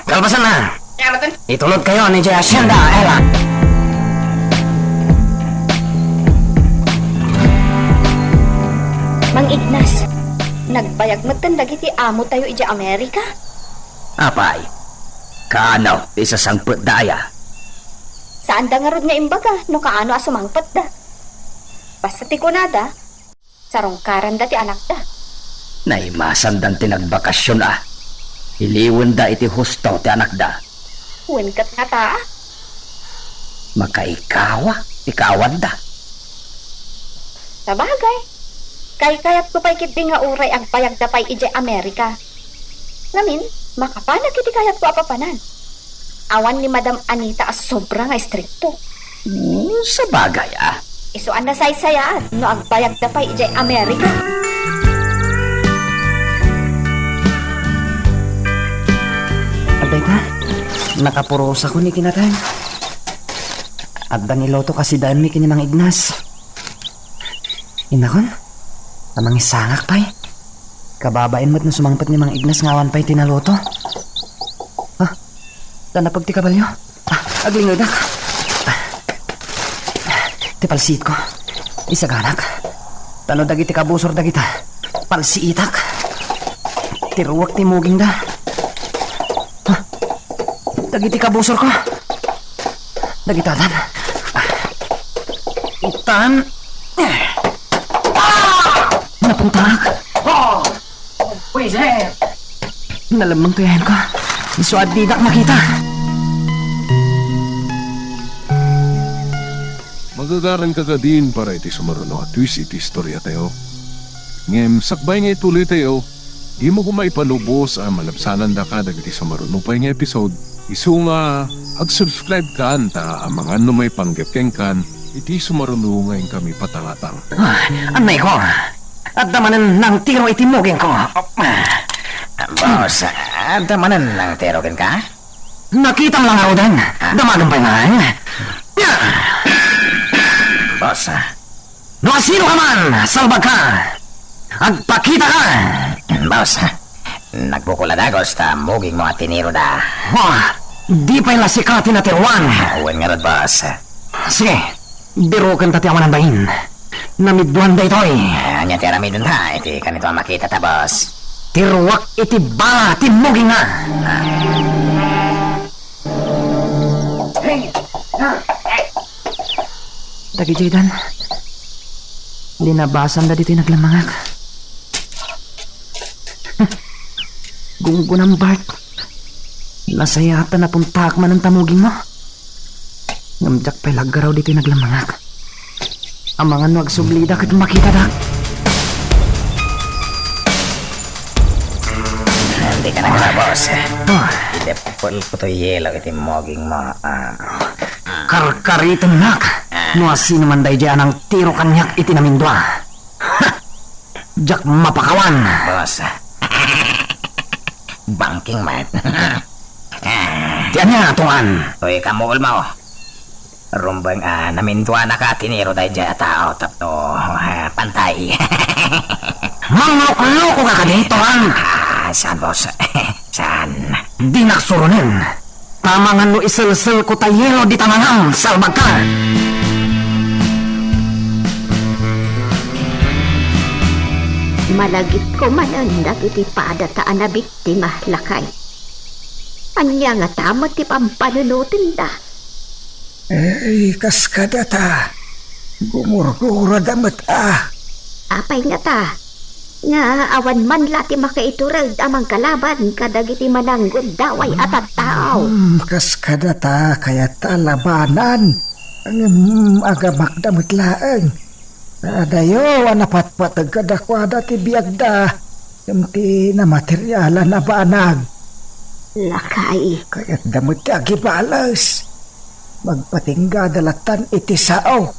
Kalpasan na. Itulodkayon idiay asyenda, Ella. Mang Ignas, nagbayag metten dagiti amo tayo idiay Amerika? Apay, kaano ti sasangpetda aya? Saanda ngarud nga imbaga no kaano a sumangpetda. Basta ti kunada, sarungkaranda ti anakda. Naimasandan ti nagbakasion a. Iliwenda iti husto ti anakda. Wen ket ngata a. Makaikawa ti kaawanda. Sabagay, kaykayatko pay ketdi nga uray agbayagda pay idiay Amerika. Ngamin, makapanak iti kayatko a papanan. Awan ni Madam Anita a sobra nga istrikto. Hmm, sabagay, ah. Isu a nasaysayaat no agbayagda pay idiay Amerika. Adda ita, nakapurosakon iti nateng. Adda niluto kasidaenmi ken ni Mang Ignas. Inakon, ta mangisangak pay. Kababain met no sumangpet ni Mang Ignas nga awan pay ti naluto. Ah, ta napag ti kabalio. Ah, aglingedak. Ah, ti palsiitko. Isaganak. Ta no dagiti kabusor dagita, palsiitak. Ti ruwak ti mugingda. Ah, dagiti kabusorko. Dagitadan. Ah, itan. Ah! Napuntak. Pwisit! Nalemmeng ti ayanko. Isu a didak makita. Magagaranka kadin para iti sumaruno a twist iti istoriatayo. Ngem sakbay nga ituloytayo, dimo koma ipalubos a malabsanandaka dagiti sumaruno pay nga episode. Isu nga ag-subscribe kan ta amangan no maipanggep kenkan iti sumaruno nga inkami patangatang. Ah, annayko. Adda manen nangtiro iti mugingko. Boss, adda manen nangtiro kenka? Nakitam la ngaruden. Ah. Damagen pay ngarud. Boss. No asino ka man, salbag ka. Agpakita ka. Boss, nagbukol a dagus ta mugingmo a tiniroda. Oh, di pay la sika ti natiroan. Wen ngarud, boss. Sige, biroken ta ti awanan bain. Namiduan daytoy. Ah, ania ti aramidenta iti kanito a makitata, boss? Ti ruwak iti bala ti mugingna. Ah. Dagidiay dan, linabasanda ditoy naglemmengak. Gunggunam, Bart. Nasayaat ta napuntaak manen ta mugingmo. Ngem diak pay la aggaraw ditoy naglemmengak. Amangan no agsublida ket makitada. Dika nagkabos. Ah. Ideppelko toy yelo iti mugingmo. Ah. Karkaritennak. Ah. No asino man daydiay a nangtiro kaniak iti namindua. Ha! Diak mapakawan. Boss. Bangking met. Ti ania, Tuan? Uy, kamuol mo. Rumbeng a naminduanaka a tiniro daydiay a tao tapno, ah, pantay. Manglukluko ka kadi, Tuan? Ah, saan, boss? Saan? Dinak suronen. Amangan no iselselko ta yelo dita nangam, salbagka! Malagipko manen dagiti padata a nabiktima, lakay. Ania ngata met ti pampanunotenda? Ay, kaskadata. Gumurgurada met a. Apay ngata? Nga awan man la ti makaitureg a mangkalaban kadagiti mananggundaway a tattao. Hmm, kaskadata kayat a labanan. Ngem agamakda met laeng. Adayo a napatpateg kadakuada ti biagda, ngem ti namaterialan a banag. Lakay. Kayatda met ti agibales. Magpatinggada lattan iti sao.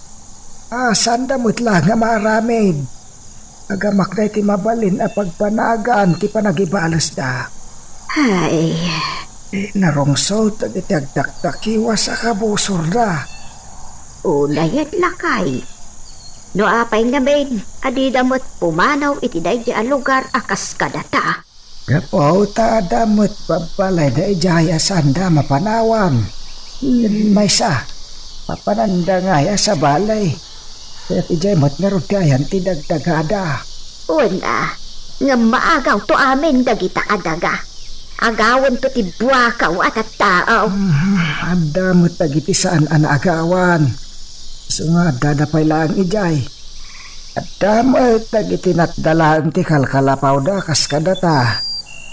A, saanda met la nga maaramid. Agamakda iti mabalin a pagbanagan ti panagibalesda. Ay. Narungsot dagiti agtaktakiwas a kabusorda. Unayen, lakay. No apay ngamin a dida met pumanaw iti daydi a lugar a kaskadata? Gapu ta adda met babbalayda idiay a saanda mapanawan. Maysa, mapananda ngay a sabali. Ket idiay met ngarud ti ayan ti dagdagada. Wen a, ngem maagawto amin dagita a daga. Agawento ti buakaw a tattao. Mm, adda met dagiti saan a naagawan. Isu nga addada pay laeng idiay. Adda met dagiti natda laeng ti kalkalapawda kaskadata.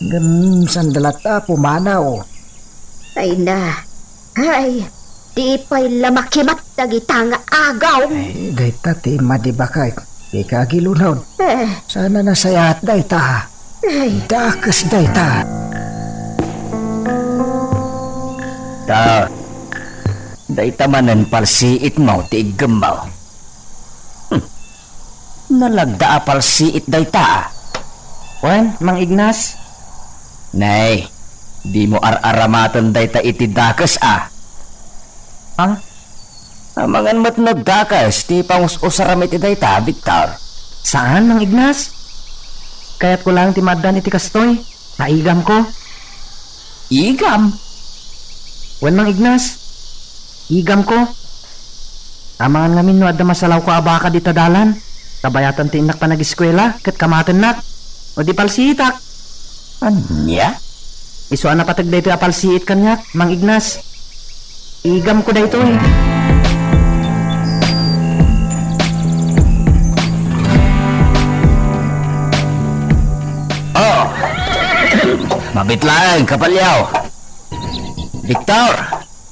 Ngem saanda latta a pumanaw. Ay na, ay, di pay la makimat dagita nga agaw. Ay, dayta ti madi, baket. Dika agilunod. Eh. Saan a nasayaat dayta. Ay. Dakes dayta. Ta, dayta manen palsiitmo ti iggemmo. Hmm. Nalagda a palsiit dayta, a. Wen, Mang Ignas? Nay, dimo ar-aramaten dayta iti dakes, a. Ah? Amangan met no dakes ti pangus-usaram iti dayta, Victor. Saan, Mang Ignas. Kayatko laeng ti maaddan iti kastoy. Naigamko. Igam? Wen, Mang Ignas. Igamko. Amangan ngamin no adda masalawko a baka dita dalan. Kabayatan ti innak panagiskuela ket kamatennak. O di palsiitak. Ania? Isu a napateg daytoy a palsiit kaniak, Mang Ignas. Igamko daytoy. Oh! Mabit laeng, kabalyo. Victor,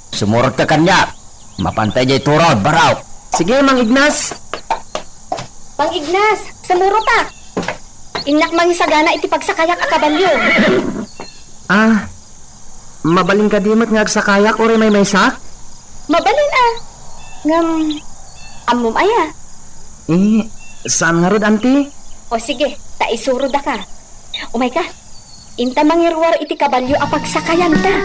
sumurot ka kaniak. Mapanta idiay turod, baro. Sige, Mang Ignas. Mang Ignas, sumurot a. Innak mangisagana iti pagsakayak a kabalyo. Ah, mabalin kadi met nga agsakayak uray maymaysak? Mabalin a. Ngem, ammom aya? Eh, saan ngarud, anti? O sige, ta isurodaka. Umayka. Inta mangiruar iti kabalyo a pagsakayanta.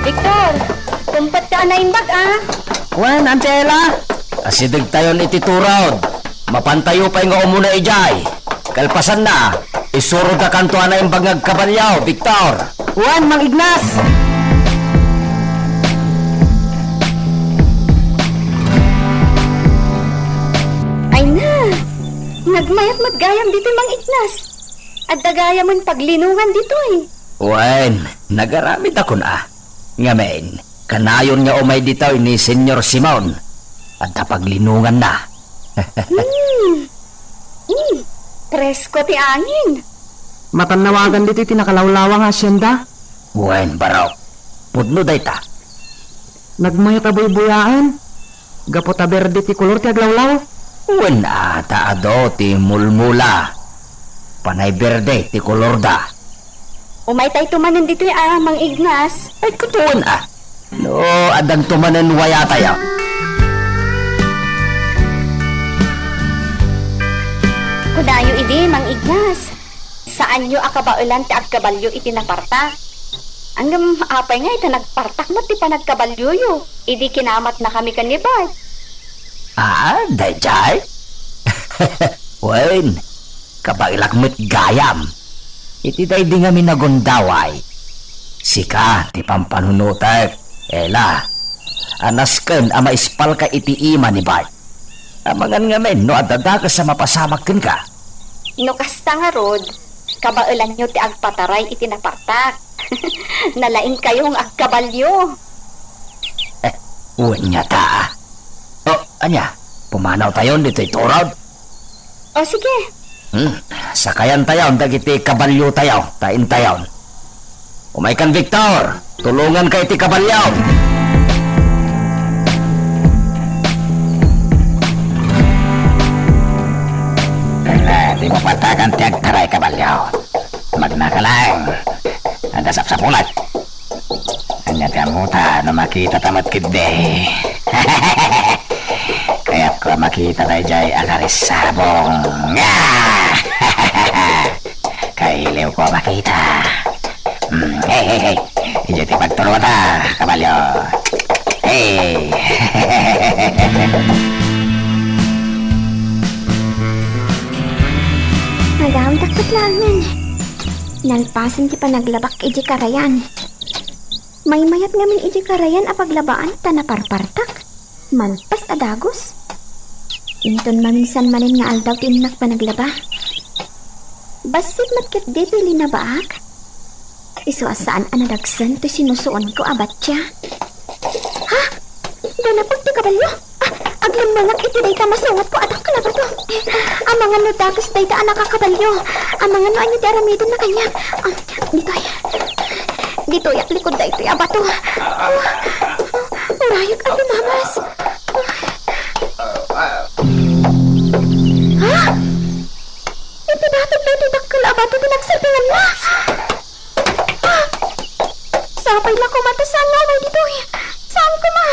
Victor, kumpetka a naimbag, a. Wen, Angela. Asidegtayon iti turod. Mapantayo pay nga umuna idiay. Kalpasanna, isurodakanto a naimbag nga agkabalyo, Victor. Wen, Mang Ignas. Ay na, nagmayat met gayam ditoy, Mang Ignas. Adda gayamen paglinongan ditoy. Wen, nagaramidakon a. Ngamin, kanayon nga umay ditoy ni Señor Simon. Adda paglinonganna. Hmm. Hmm. Presko ti angin. Matannawagan ditoy ti nakalawlawa nga hacienda? Wen, baro. Pudno dayta. Nagmayat a buybuyaen. Gapu ta berde ti kolor ti aglawlaw. Wen a, ta adu ti mulmula. Panay berde ti kolorda. Umaytayto manen ditoy a, Mang Ignas. Ay, kutoen a. No, addanto manen wayatayo. Kunayo idi, Mang Ignas. Saanyo a kabaelan ti agkabalyo iti napartak. Ngem apay nga ita nagpartak met ti panagkabalyoyo idi kinamatnakami ken ni Bart? Ah, daydiay? Wen, kabaelak met gayam. Iti daydi ngamin a gundaway, sika ti pampanunotek, Ela. A nasken a maispalka iti ima ni Bart. Amangan ngamin no adda dakes a mapasamak kenka. No kasta ngarud, kabaelanyo ti agpataray iti napartak. Nalaingkayo nga agkabalyo. Eh, wen ngata. O, ania? Pumanawtayon ditoy turod? O, sige. Hmm, sakayantayon dagiti kabalyotayo, ta intayon. Umaykan, Victor! Tulonganka iti kabalyo! Ala, di mo patakan ti agtaray, kabalyo. Magnaka laeng. Adda sapsapulat. Ania ti ammota no makitata met ketdi? Kayatko a makita daydiay a karisabong. Ah! Kailiwko a makita. Hmm, hey, hey, hey. Idiay ti pagturuanta, kabalyo. Hey! Nagawidak ket laengen. Nalpasen ti panaglabak idiay karayan. Maymayat ngamin idiay karayan a paglabaan ta naparpartak. Malpas a dagus. Inton maminsan manen nga aldaw ti innak panaglaba. Bassit met ketdi ti linabaak. Isu a saan a nadagsen ti sinusuonko a batya. Ha? Danapag ti kabalyo? Ah, aglemmengak iti dayta masungatko a dakkel a bato. Amangan no dakes dayta a nakakabalyo. Amangan no ania ti aramidenna kaniak. Ah, ditoy. Ditoyak likod daytoy a bato. Ah, urayak a tumamas. Ha? Iti batog daytoy dakkel a bato ti nagsertinganna. Ah! Sapay la koma ta saan nga umay ditoy. Saan koma?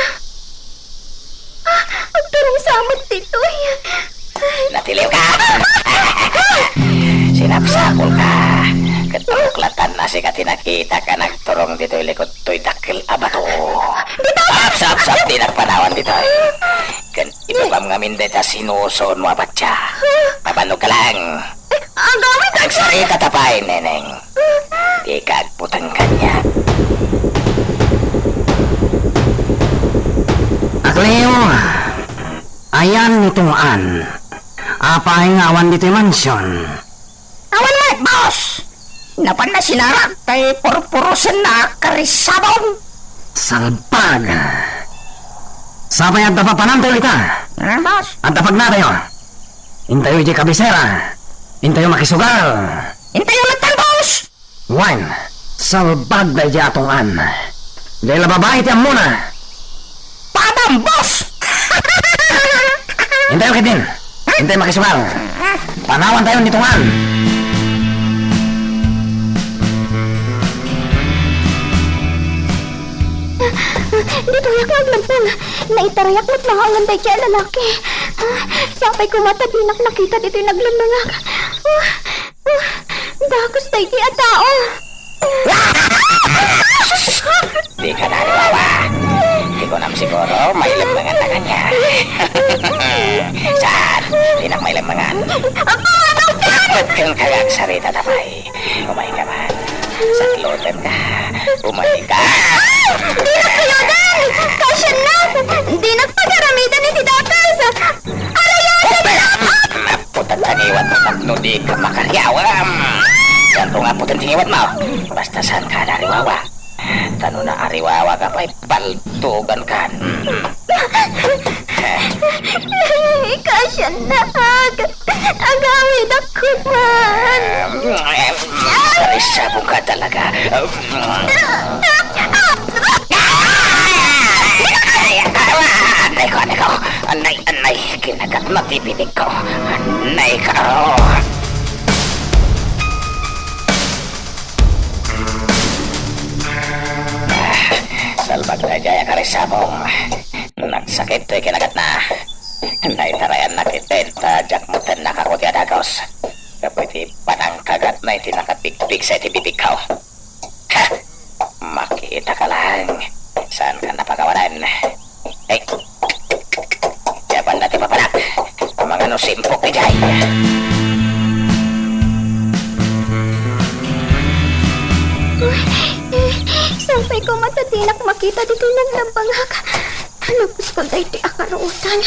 Ah, agturong sa met ditoy. Natiliwka! Sinapsapulka! Ket panguklattan a sika ti nakitak a nagturong ditoy likod toy dakkel a bato. Apsapsap ti nagpanawan ditoy. Ken ibabam ngamin dayta sinusuonmo a patsa. Mabannog ka lang. Agawid. Agsarita ta pay, Neneng. Dika agputeng kaniak. Akliw, ayan ni Tungan. Apay nga awan ditoy mansion? Awan met, boss! Napanna sinarak tay purpurosenna a karisabong. Salbag! Sapay adda papanantayo ita. Hmm, boss? Adda pagnatayo. Intayo idiay kabisera. Intayo makisugal. Intayo latta, boss! Wen, salbag daydiay a Tungan. Dayta la babai ti ammona. Padam, boss! Intayo ketdin. Intayo makisugal. Panawantayo ni Tungan. Ditoyak nga aglemmeng. Naitarayak met laeng daydiay a lalaki. Ah, sapay koma ta dinak nakita ditoy naglemmengak. Ah, ah, dakes daydiay a tao. Dika nariwawa. Ti kunam siguro, mailemmengan na kaniak. Saan? Dinak mailemmengan. Agpamanaw ka! Agpamanaw ka! Agsarita ta pay. Umay ka man. Sakloten ka. Umay ka. Dinak kayadan! Kasiannak! Dinak pagaramiden iti dakes! Arayadan! Puta, tangiwat mo tapno dika makariawam! Dianto nga puten tingiwat mo! Basta saan ka nariwawa? Ta no naariwawa ka pay, baltugan kan. Kasiannak! Agawidak man! Karisabong ka talaga. Anay ko, anay ko. Anay, anay. Kinagat na ti bibig ko. Anay ko. Ah, salbag daydiay a karisabong. Nagsakit toy kinagatna. Naitarayannak iti ta diak met nakakua ti adagos. Gapu iti panangkagatna iti nakapigpigsa iti bibigko. Ha! Makita ka lang. Saan ka napakawanan? Eh, diay banda ti papanak. Mangano simpok idiay. Sapay koma ta dinak makita ditoy naglemmengak. Napuskol daytoy a karuotan.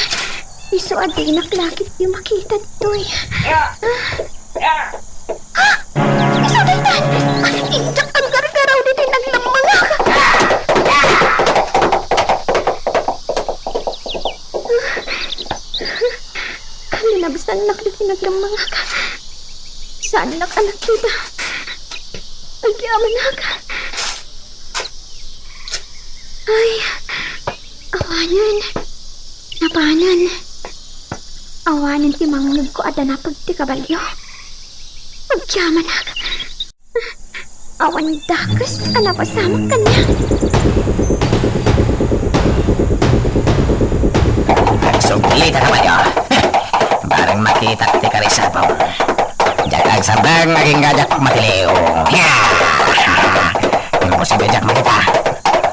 Isu a dinak la ketdi makita ditoy. Ah! Ah! Isu daytan! Ah, indak aggargaraw ditoy naglemmengak. Linabsannak ditoy naglemmengak. Saannak a nakita. Agyamanak. Ay, awanen. Napanen. Awanen ti mangngegko a danapeg ti kabalio. Agyamanak. Awan dakes a napasamak kaniak. Agsubli ta kabalio. Bareng makitak ti karisabong. Diak agsardeng, agingga diak matiliw. Ya! Imposible diak makita.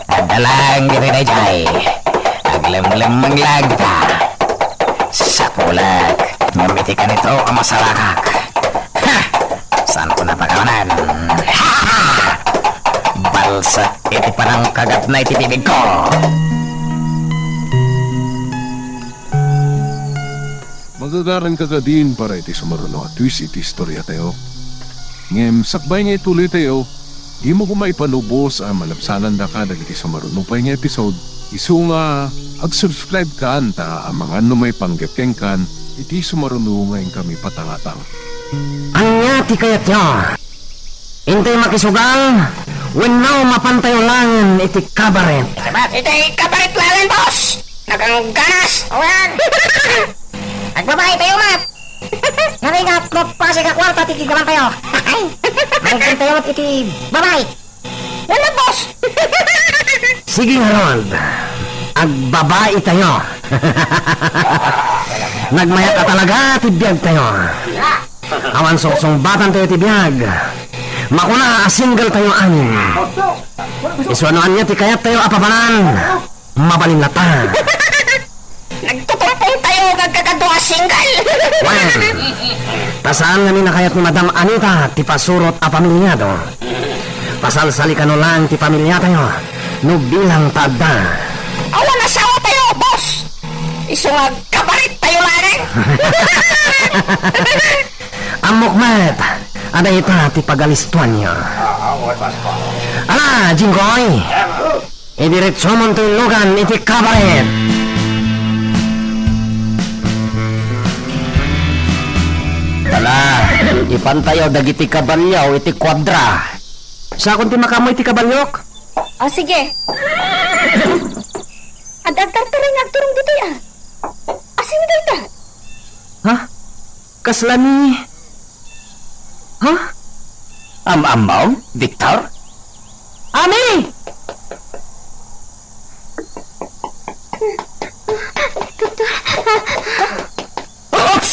Adda lang ditoy daydiay. Aglemlemmeng lang dita. Sapulek. Ngem iti kanito a masarakak. Ha! Saanko napakawanan? Ha! Balsek iti panangkagatna iti bibigko. Magagaranka kadin para iti sumaruno a twist iti istoriatayo. Ngem sakbay nga ituloytayo, dimo koma ipalubos a malabsanandaka dagiti sumaruno pay nga episode. Isu nga ag-subscribe kan ta amangan no maipanggep kenkan iti sumaruno nga inkami patangatang. Ania ti kayatyo? Intay makisugal wenno mapantayo langen iti kabaret? Sabagay, iti kabaret laeng, boss! Nagangganas! Awan! Agbabaitayo met! Narigat no pasig a kuarta ti kigamantayo. Ay, agtayo met iti babai. Wala, boss. Sige ngarud, agbabaitayo. Nagmayat a talaga ti biagtayo. Awan sungsungbatantayo ti biag. Makuna a singletayo amin. Isu no ania ti kayattayo a pabanan, mabalin latta. Nagtutumpongtayo nga agkakadua a single. Wen, ta saan ngamin a kayat ni Madam Anita ti pasurot a pamiliado. Pasalsalikano laeng ti pamiliatayo no bilang ta adda. Awan asawatayo, boss. Isu nga agkabarettayo laeng. Ammok met a dayta ti pagalistoanyo. Ala, Jinggoy! Idiretsomon ti illugan iti kabaret! Ala, ipantayo dagiti kabalio iti kuadra. Siakon ti makaammo iti kabaliok. O, sige. Ad-, agtartaray nga agturong ditoy, a. Asino dayta? Ha? Kasla ni, ha? Am-ammom, Victor? Ami! Oops!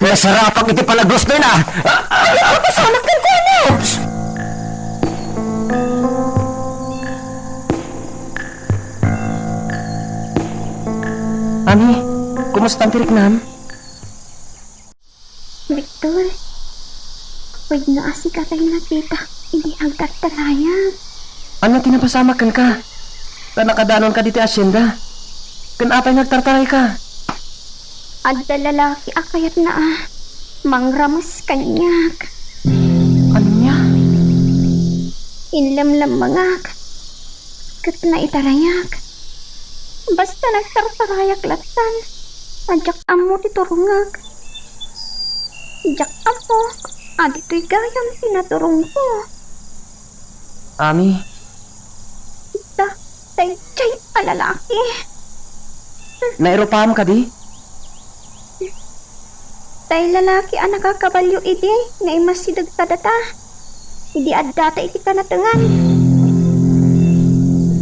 Nasarapak iti panagrusnoyna. Ania ti pasamak kenkuana? Oops! Ami, kumusta ti riknam? Victor, pwede no a sika tay nakita idi agtartarayak. Ania ti napasamak kenka? Ta nakadanonka ditoy asienda. Ken apay nga agtartarayka? Adda lalaki a kayatna a mangrames kaniak. Ania? Inlemlemmengak ket naitarayak. Basta nagtartarayak lattan a diak ammo ti turongek. Diak ammo a ditoy gayam ti naturongko. Ami. Da, daydiay a lalaki. Nairupam kadi? Tay lalaki a nakakabalio idi naimmasideg kadata, idi addata iti kanatengan.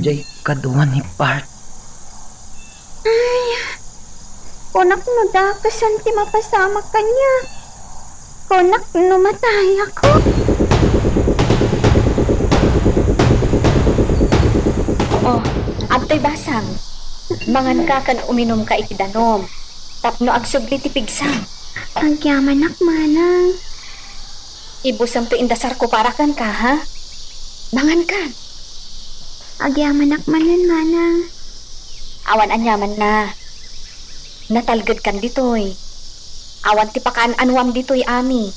Jay kaduan ni Bart. Ay, kunak no dakesen ti mapasamak kaniak. Kunak no matayakon. O, adtoy basam. Manganka ken uminumka iti danum tapno agsubli ti pigsam. Agyamanak, manang. Ibusem ti indasarko para kenka, ha? Mangankan. Agyamanak manen, manang. Awan aniamanna. Natalgedkan ditoy. Awan ti pakaan-anuam ditoy, Ami.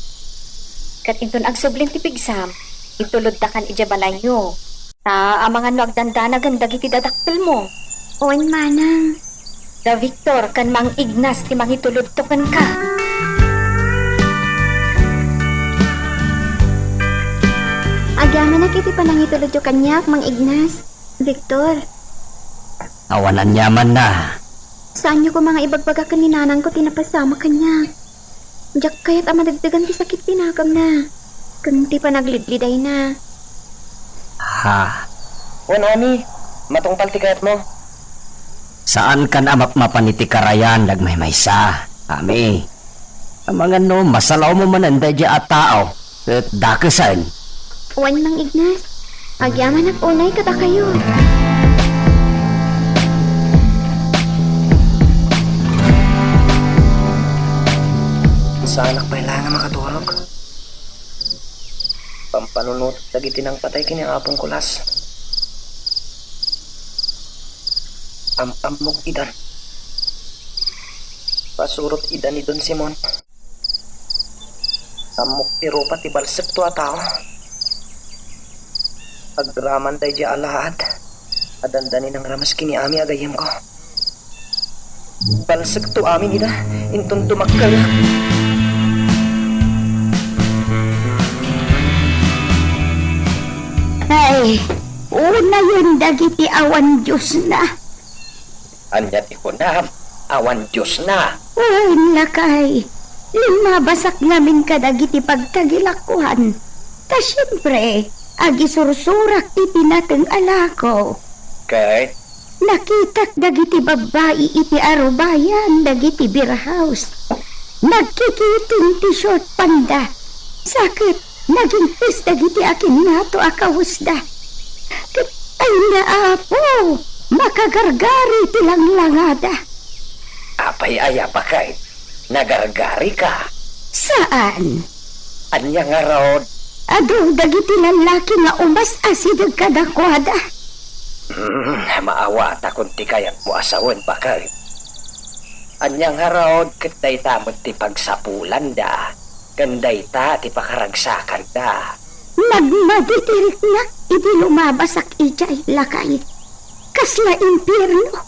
Ket inton agsublin ti pigsam, itulodtakan idiay balayyo. Ta amangan no agdandanagen dagiti dadakkelmo. Wen, manang. Da Victor ken Mang Ignas ti mangitulodto kenka. Agyamanak iti panangitulodyo kaniak, Mang Ignas. Victor. Awan aniamanna. Saanyo koma nga ibagbaga ken ni nanangko ti napasamak kaniak. Diak kayat a madagdagan ti sakit ti nagamna ken ti panaglidlidayna. Ha? Wen, Ami, matungpal ti kayatmo. Saankan a mapmapan iti karayan nga agmaymaysa, Ami. Amangan no masalawmo manen daydiay a tao ket dakesen. Wen, Mang Ignas, agyamanak unay kadakayo. Saanak pay laeng a makaturog. Pampanunot dagiti nangpatay ken ni Apo Nicolas. Am-ammok idan. Pasurot idan ni Don Simon. Ammok ti rupa ti balsekto a tao. Agraman daydiay a alaad a dandani nangrames ken ni Ami a gayyemko. Balsekto amin ida, inton tumakkerak. Ay, unayen dagiti awan Diosna. Ania ti kunam? Awan Diosna. Wen, lakay, limabasak ngamin kadagiti pagtagilakuan. Ta siempre, agisursurak iti nateng a lako. Ket? Nakitak dagiti babbai iti arubayan dagiti beer house. Nagkikiting ti short panda. Sa ket nagingpis dagiti akinnato a kawesda. Ket, ay na, Apo, makagargari ti langlangada. Apay aya, baket? Nagargarika? Saan. Ania ngarud? Adu dagiti lallaki nga umas-asideg kadakuada. Hmm, maawatakon ti kayatmo a sawen, baket. Ania ngarud ket dayta met ti pagsapulanda, ken dayta ti pakaragsakanda. Nagmadi ti riknak idi lumabasak idiay, lakay. Kasla impierno.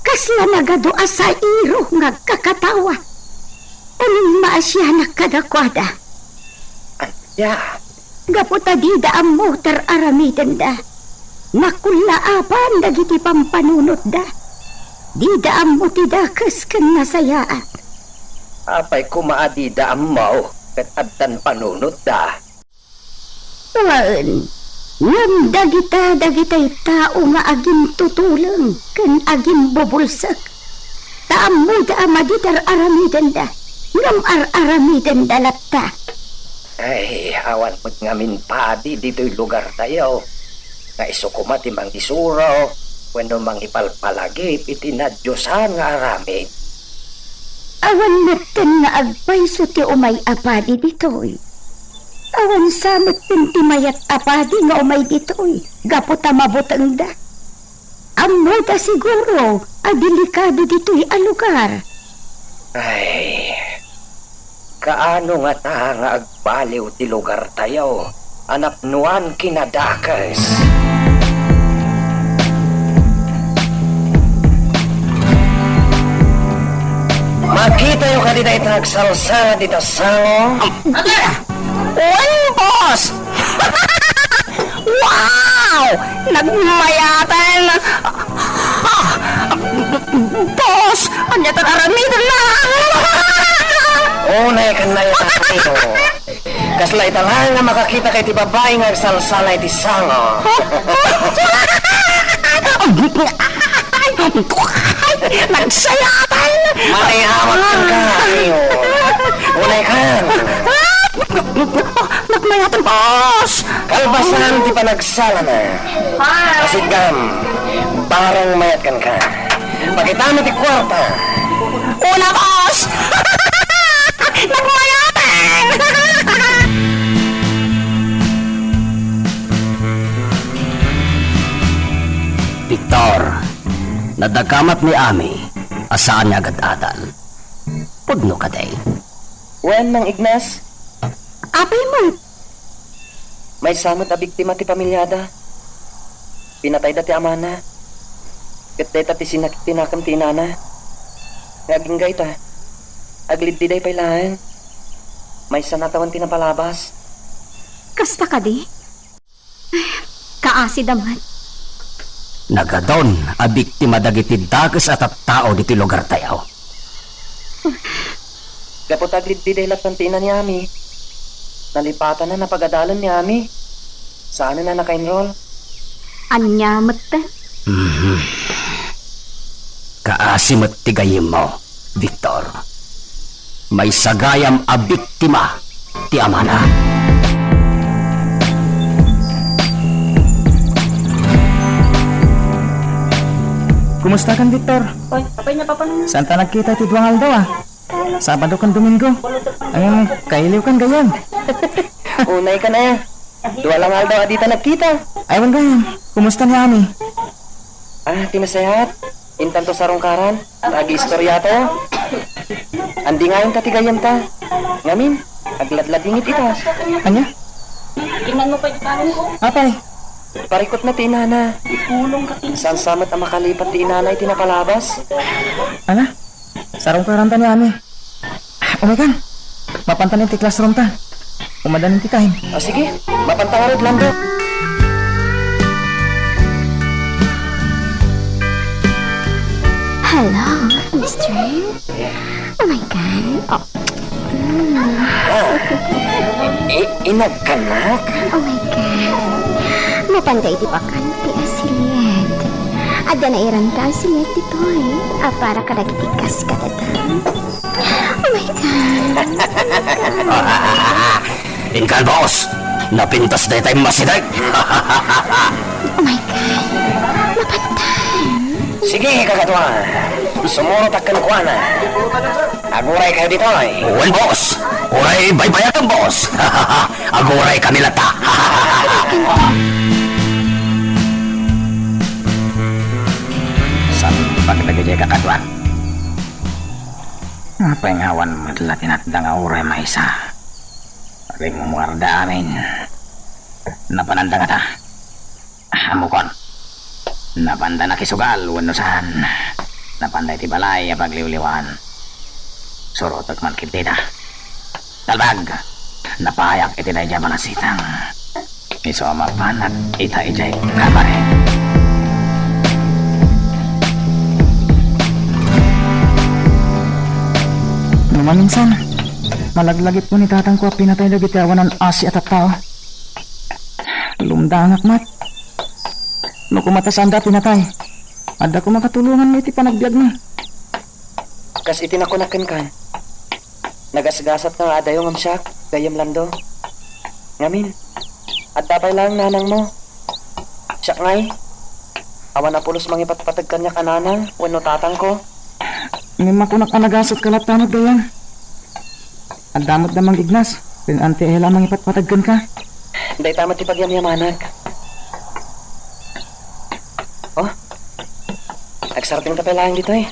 Kasla nagadu a sairo nga agkakatawa. Unay maasianak kadakuada. Ania? Gapu ta dida ammo ti ar-aramidenda. Nakullaapan dagiti pampanunotda. Dida ammo ti dakes ken nasayaat. Apay koma a dida ammo ket addan panunotda? Wen, ngem dagita dagitay tao nga agintutuleng ken agimbubulsek. Ta ammoda a madi ti ar-aramidenda, ngem ar-aramidenda latta. Ay, awan met ngamin padi ditoy lugartayo nga isu koma ti mangisuro wenno mangipalpalagip iti nadiosan nga aramid. Awan metten nga agpayso ti umay a padi ditoy. Awan sa metten ti mayat a padi nga umay ditoy gapu ta mabutengda. Ammoda siguro a delikado ditoy a lugar. Ay, kaano ngata nga agbaliw ti lugartayo a napnoan kinadakes? Makitayo kadi dayta agsalsala dita sango? Wen, boss! Wow! Nagmayaten! Ah! Boss, ania ti ar-aramidenna? Unay kan nayo, amigo. Kasla ita laeng a makakita iti babbai nga agsalsala iti sango. Ay, nagsayatan! Manay awat ka, amigo. Unay kan. Nagmayaten, boss! Kalpasan ti panagsalana. Hi! Asigam, barang mayat kan ka. Pakitami ti kuarta. Una, boss! Nagmayaten! Victor, nadakamat ni Ami a saan nga agad-adal. Pudno kadi? Wen, Mang Ignas. Apay met? Maysa met a biktima ti pamiliada. Pinatayda ti amana. Ket dayta ti sinakit ti nakem ti inana. Nga agingga ita, agliddiday pay laeng. Maysa natawen ti napalabas. Kasta kadi? Kaasida met. Nagadun a biktima dagiti dakes a tattao ditoy lugartayo. Gapu ta agliddiday latta ti ina ni Ami, nalipatana a pagadalen ni Ami. Saanen a naka-enroll. Ania met? Mhm. Kaasi met ti gayyemmo, Victor. Maysa gayam a biktima ti amana. Kumustakan, Victor? Oy, apay nga papanunot? Saanta nagkita iti dua nga aldaw, a? Sabado ken Domingo. Ngem kailiwkan gayam. Unaykan aya. Dua la nga aldaw a dita nagkita. Ay, wen gayam. Kumusta ni Ami? Ah, ti nasayaat. Intanto sarungkaran, agiistoriatayo. Andingayenta ti gayyemta. Ngamin, agladladingit ita. Ania? Apay? Parikutna ti inana. Saan sa met a makalipat ti inana iti napalabas. Ala, sarungkaranta ni Ami. Umaykan, mapantan iti classroom ta. Umadanin ti time. Ah, sige. Mapanta ngarud, Lando. Hello, mister. Inagkanak? Oh my God. Mapanda iti bakante a siliet. Adda nairanta a siliet ditoy a para kadagiti kas kadada. Oh my God. Inkan, boss! Napintas daytay masideg! Oh my God! Mapatay! Sige, kakaduan. Sumurot a kenkuana. Aguray kayo ditoy. Wen, boss. Uray baybayatem, boss. Aguray kami latta. Salbag dagiti kakaduak. Apay nga awan met la tinatda nga uray maysa? Agingngummuarda amin. Napananda ngata? Ammokon. Napanda nakisugal wenno saan? Napanda iti balay a pagliwliwaan. Surotek man ketdita. Talbag! Napayak iti daydiay a balasitang. Isu a mapanak ita idiay kabaret. No maminsan, malaglagipko ni tatangko a pinatay dagiti awanan asi a tattao. Lumdangak met. No koma ta saanda a pinatay, adda koma katulonganna iti panagbiagna. Kas iti nakunak kenka, nagasgasatko nga adayo ngem siak, gayyem Lando. Ngamin, adda pay laeng nanangmo. Siak ngay, awan a pulos mangipatpateg kaniak a nanang wenno tatangko. Ngem makunak a nagasatka latta met gayyem. Adda met da mangignas, ken anti aya la mangipatpateg kenka. Dayta met ti pagyamyamanak. Oh, agsardengta pay laeng ditoy.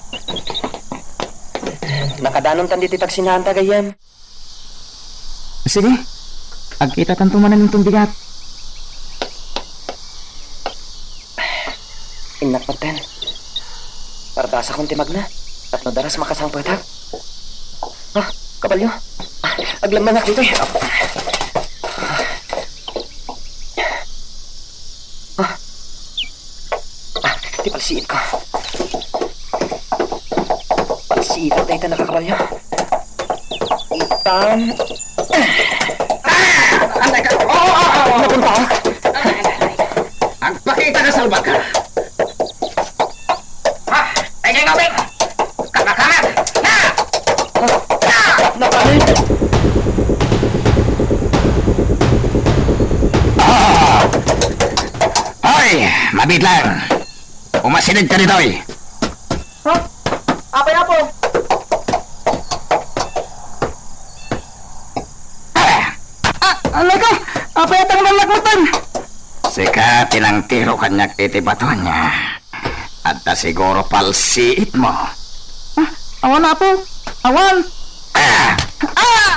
Nakadanontan ditoy pagsinnaanta, gayyem. Sige, agkitatanto manen inton bigat. Innak metten. Pardasakon ti magna, tapno daras makasangpetak. Ah, kabalyo. Ah, aglemmengak ditoy. Ah. Ah, ti palsiitko. Palsiitak dayta, nakakabalyo. Itan. Ah! Anay ka? Oo, oo, oo. Napunta? Agpakita ka, salbag ka. Ah, ay, ay, ay. Kabakamag! Na! Na! Napalit! Ah! Hoy! Mabitlang! Umasideg ka ditoy! Ha? Apay, Apo? Ah! Ah, anay ka? Apay a tangdalnak metten? Sika ti nangtiro kaniak iti bato ania. Adda siguro palsiitmo. Ah, awan, Apo. Awan. Ah! Ah!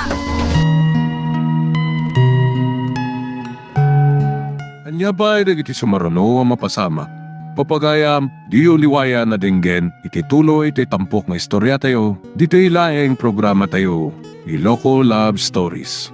Ania pay dagiti sumaruno a mapasamak? Pagayam, diyo liwayan a denggen iti tuloy ti tampok nga istoriatayo, ditoy laeng programatayo, Iloko Love Stories.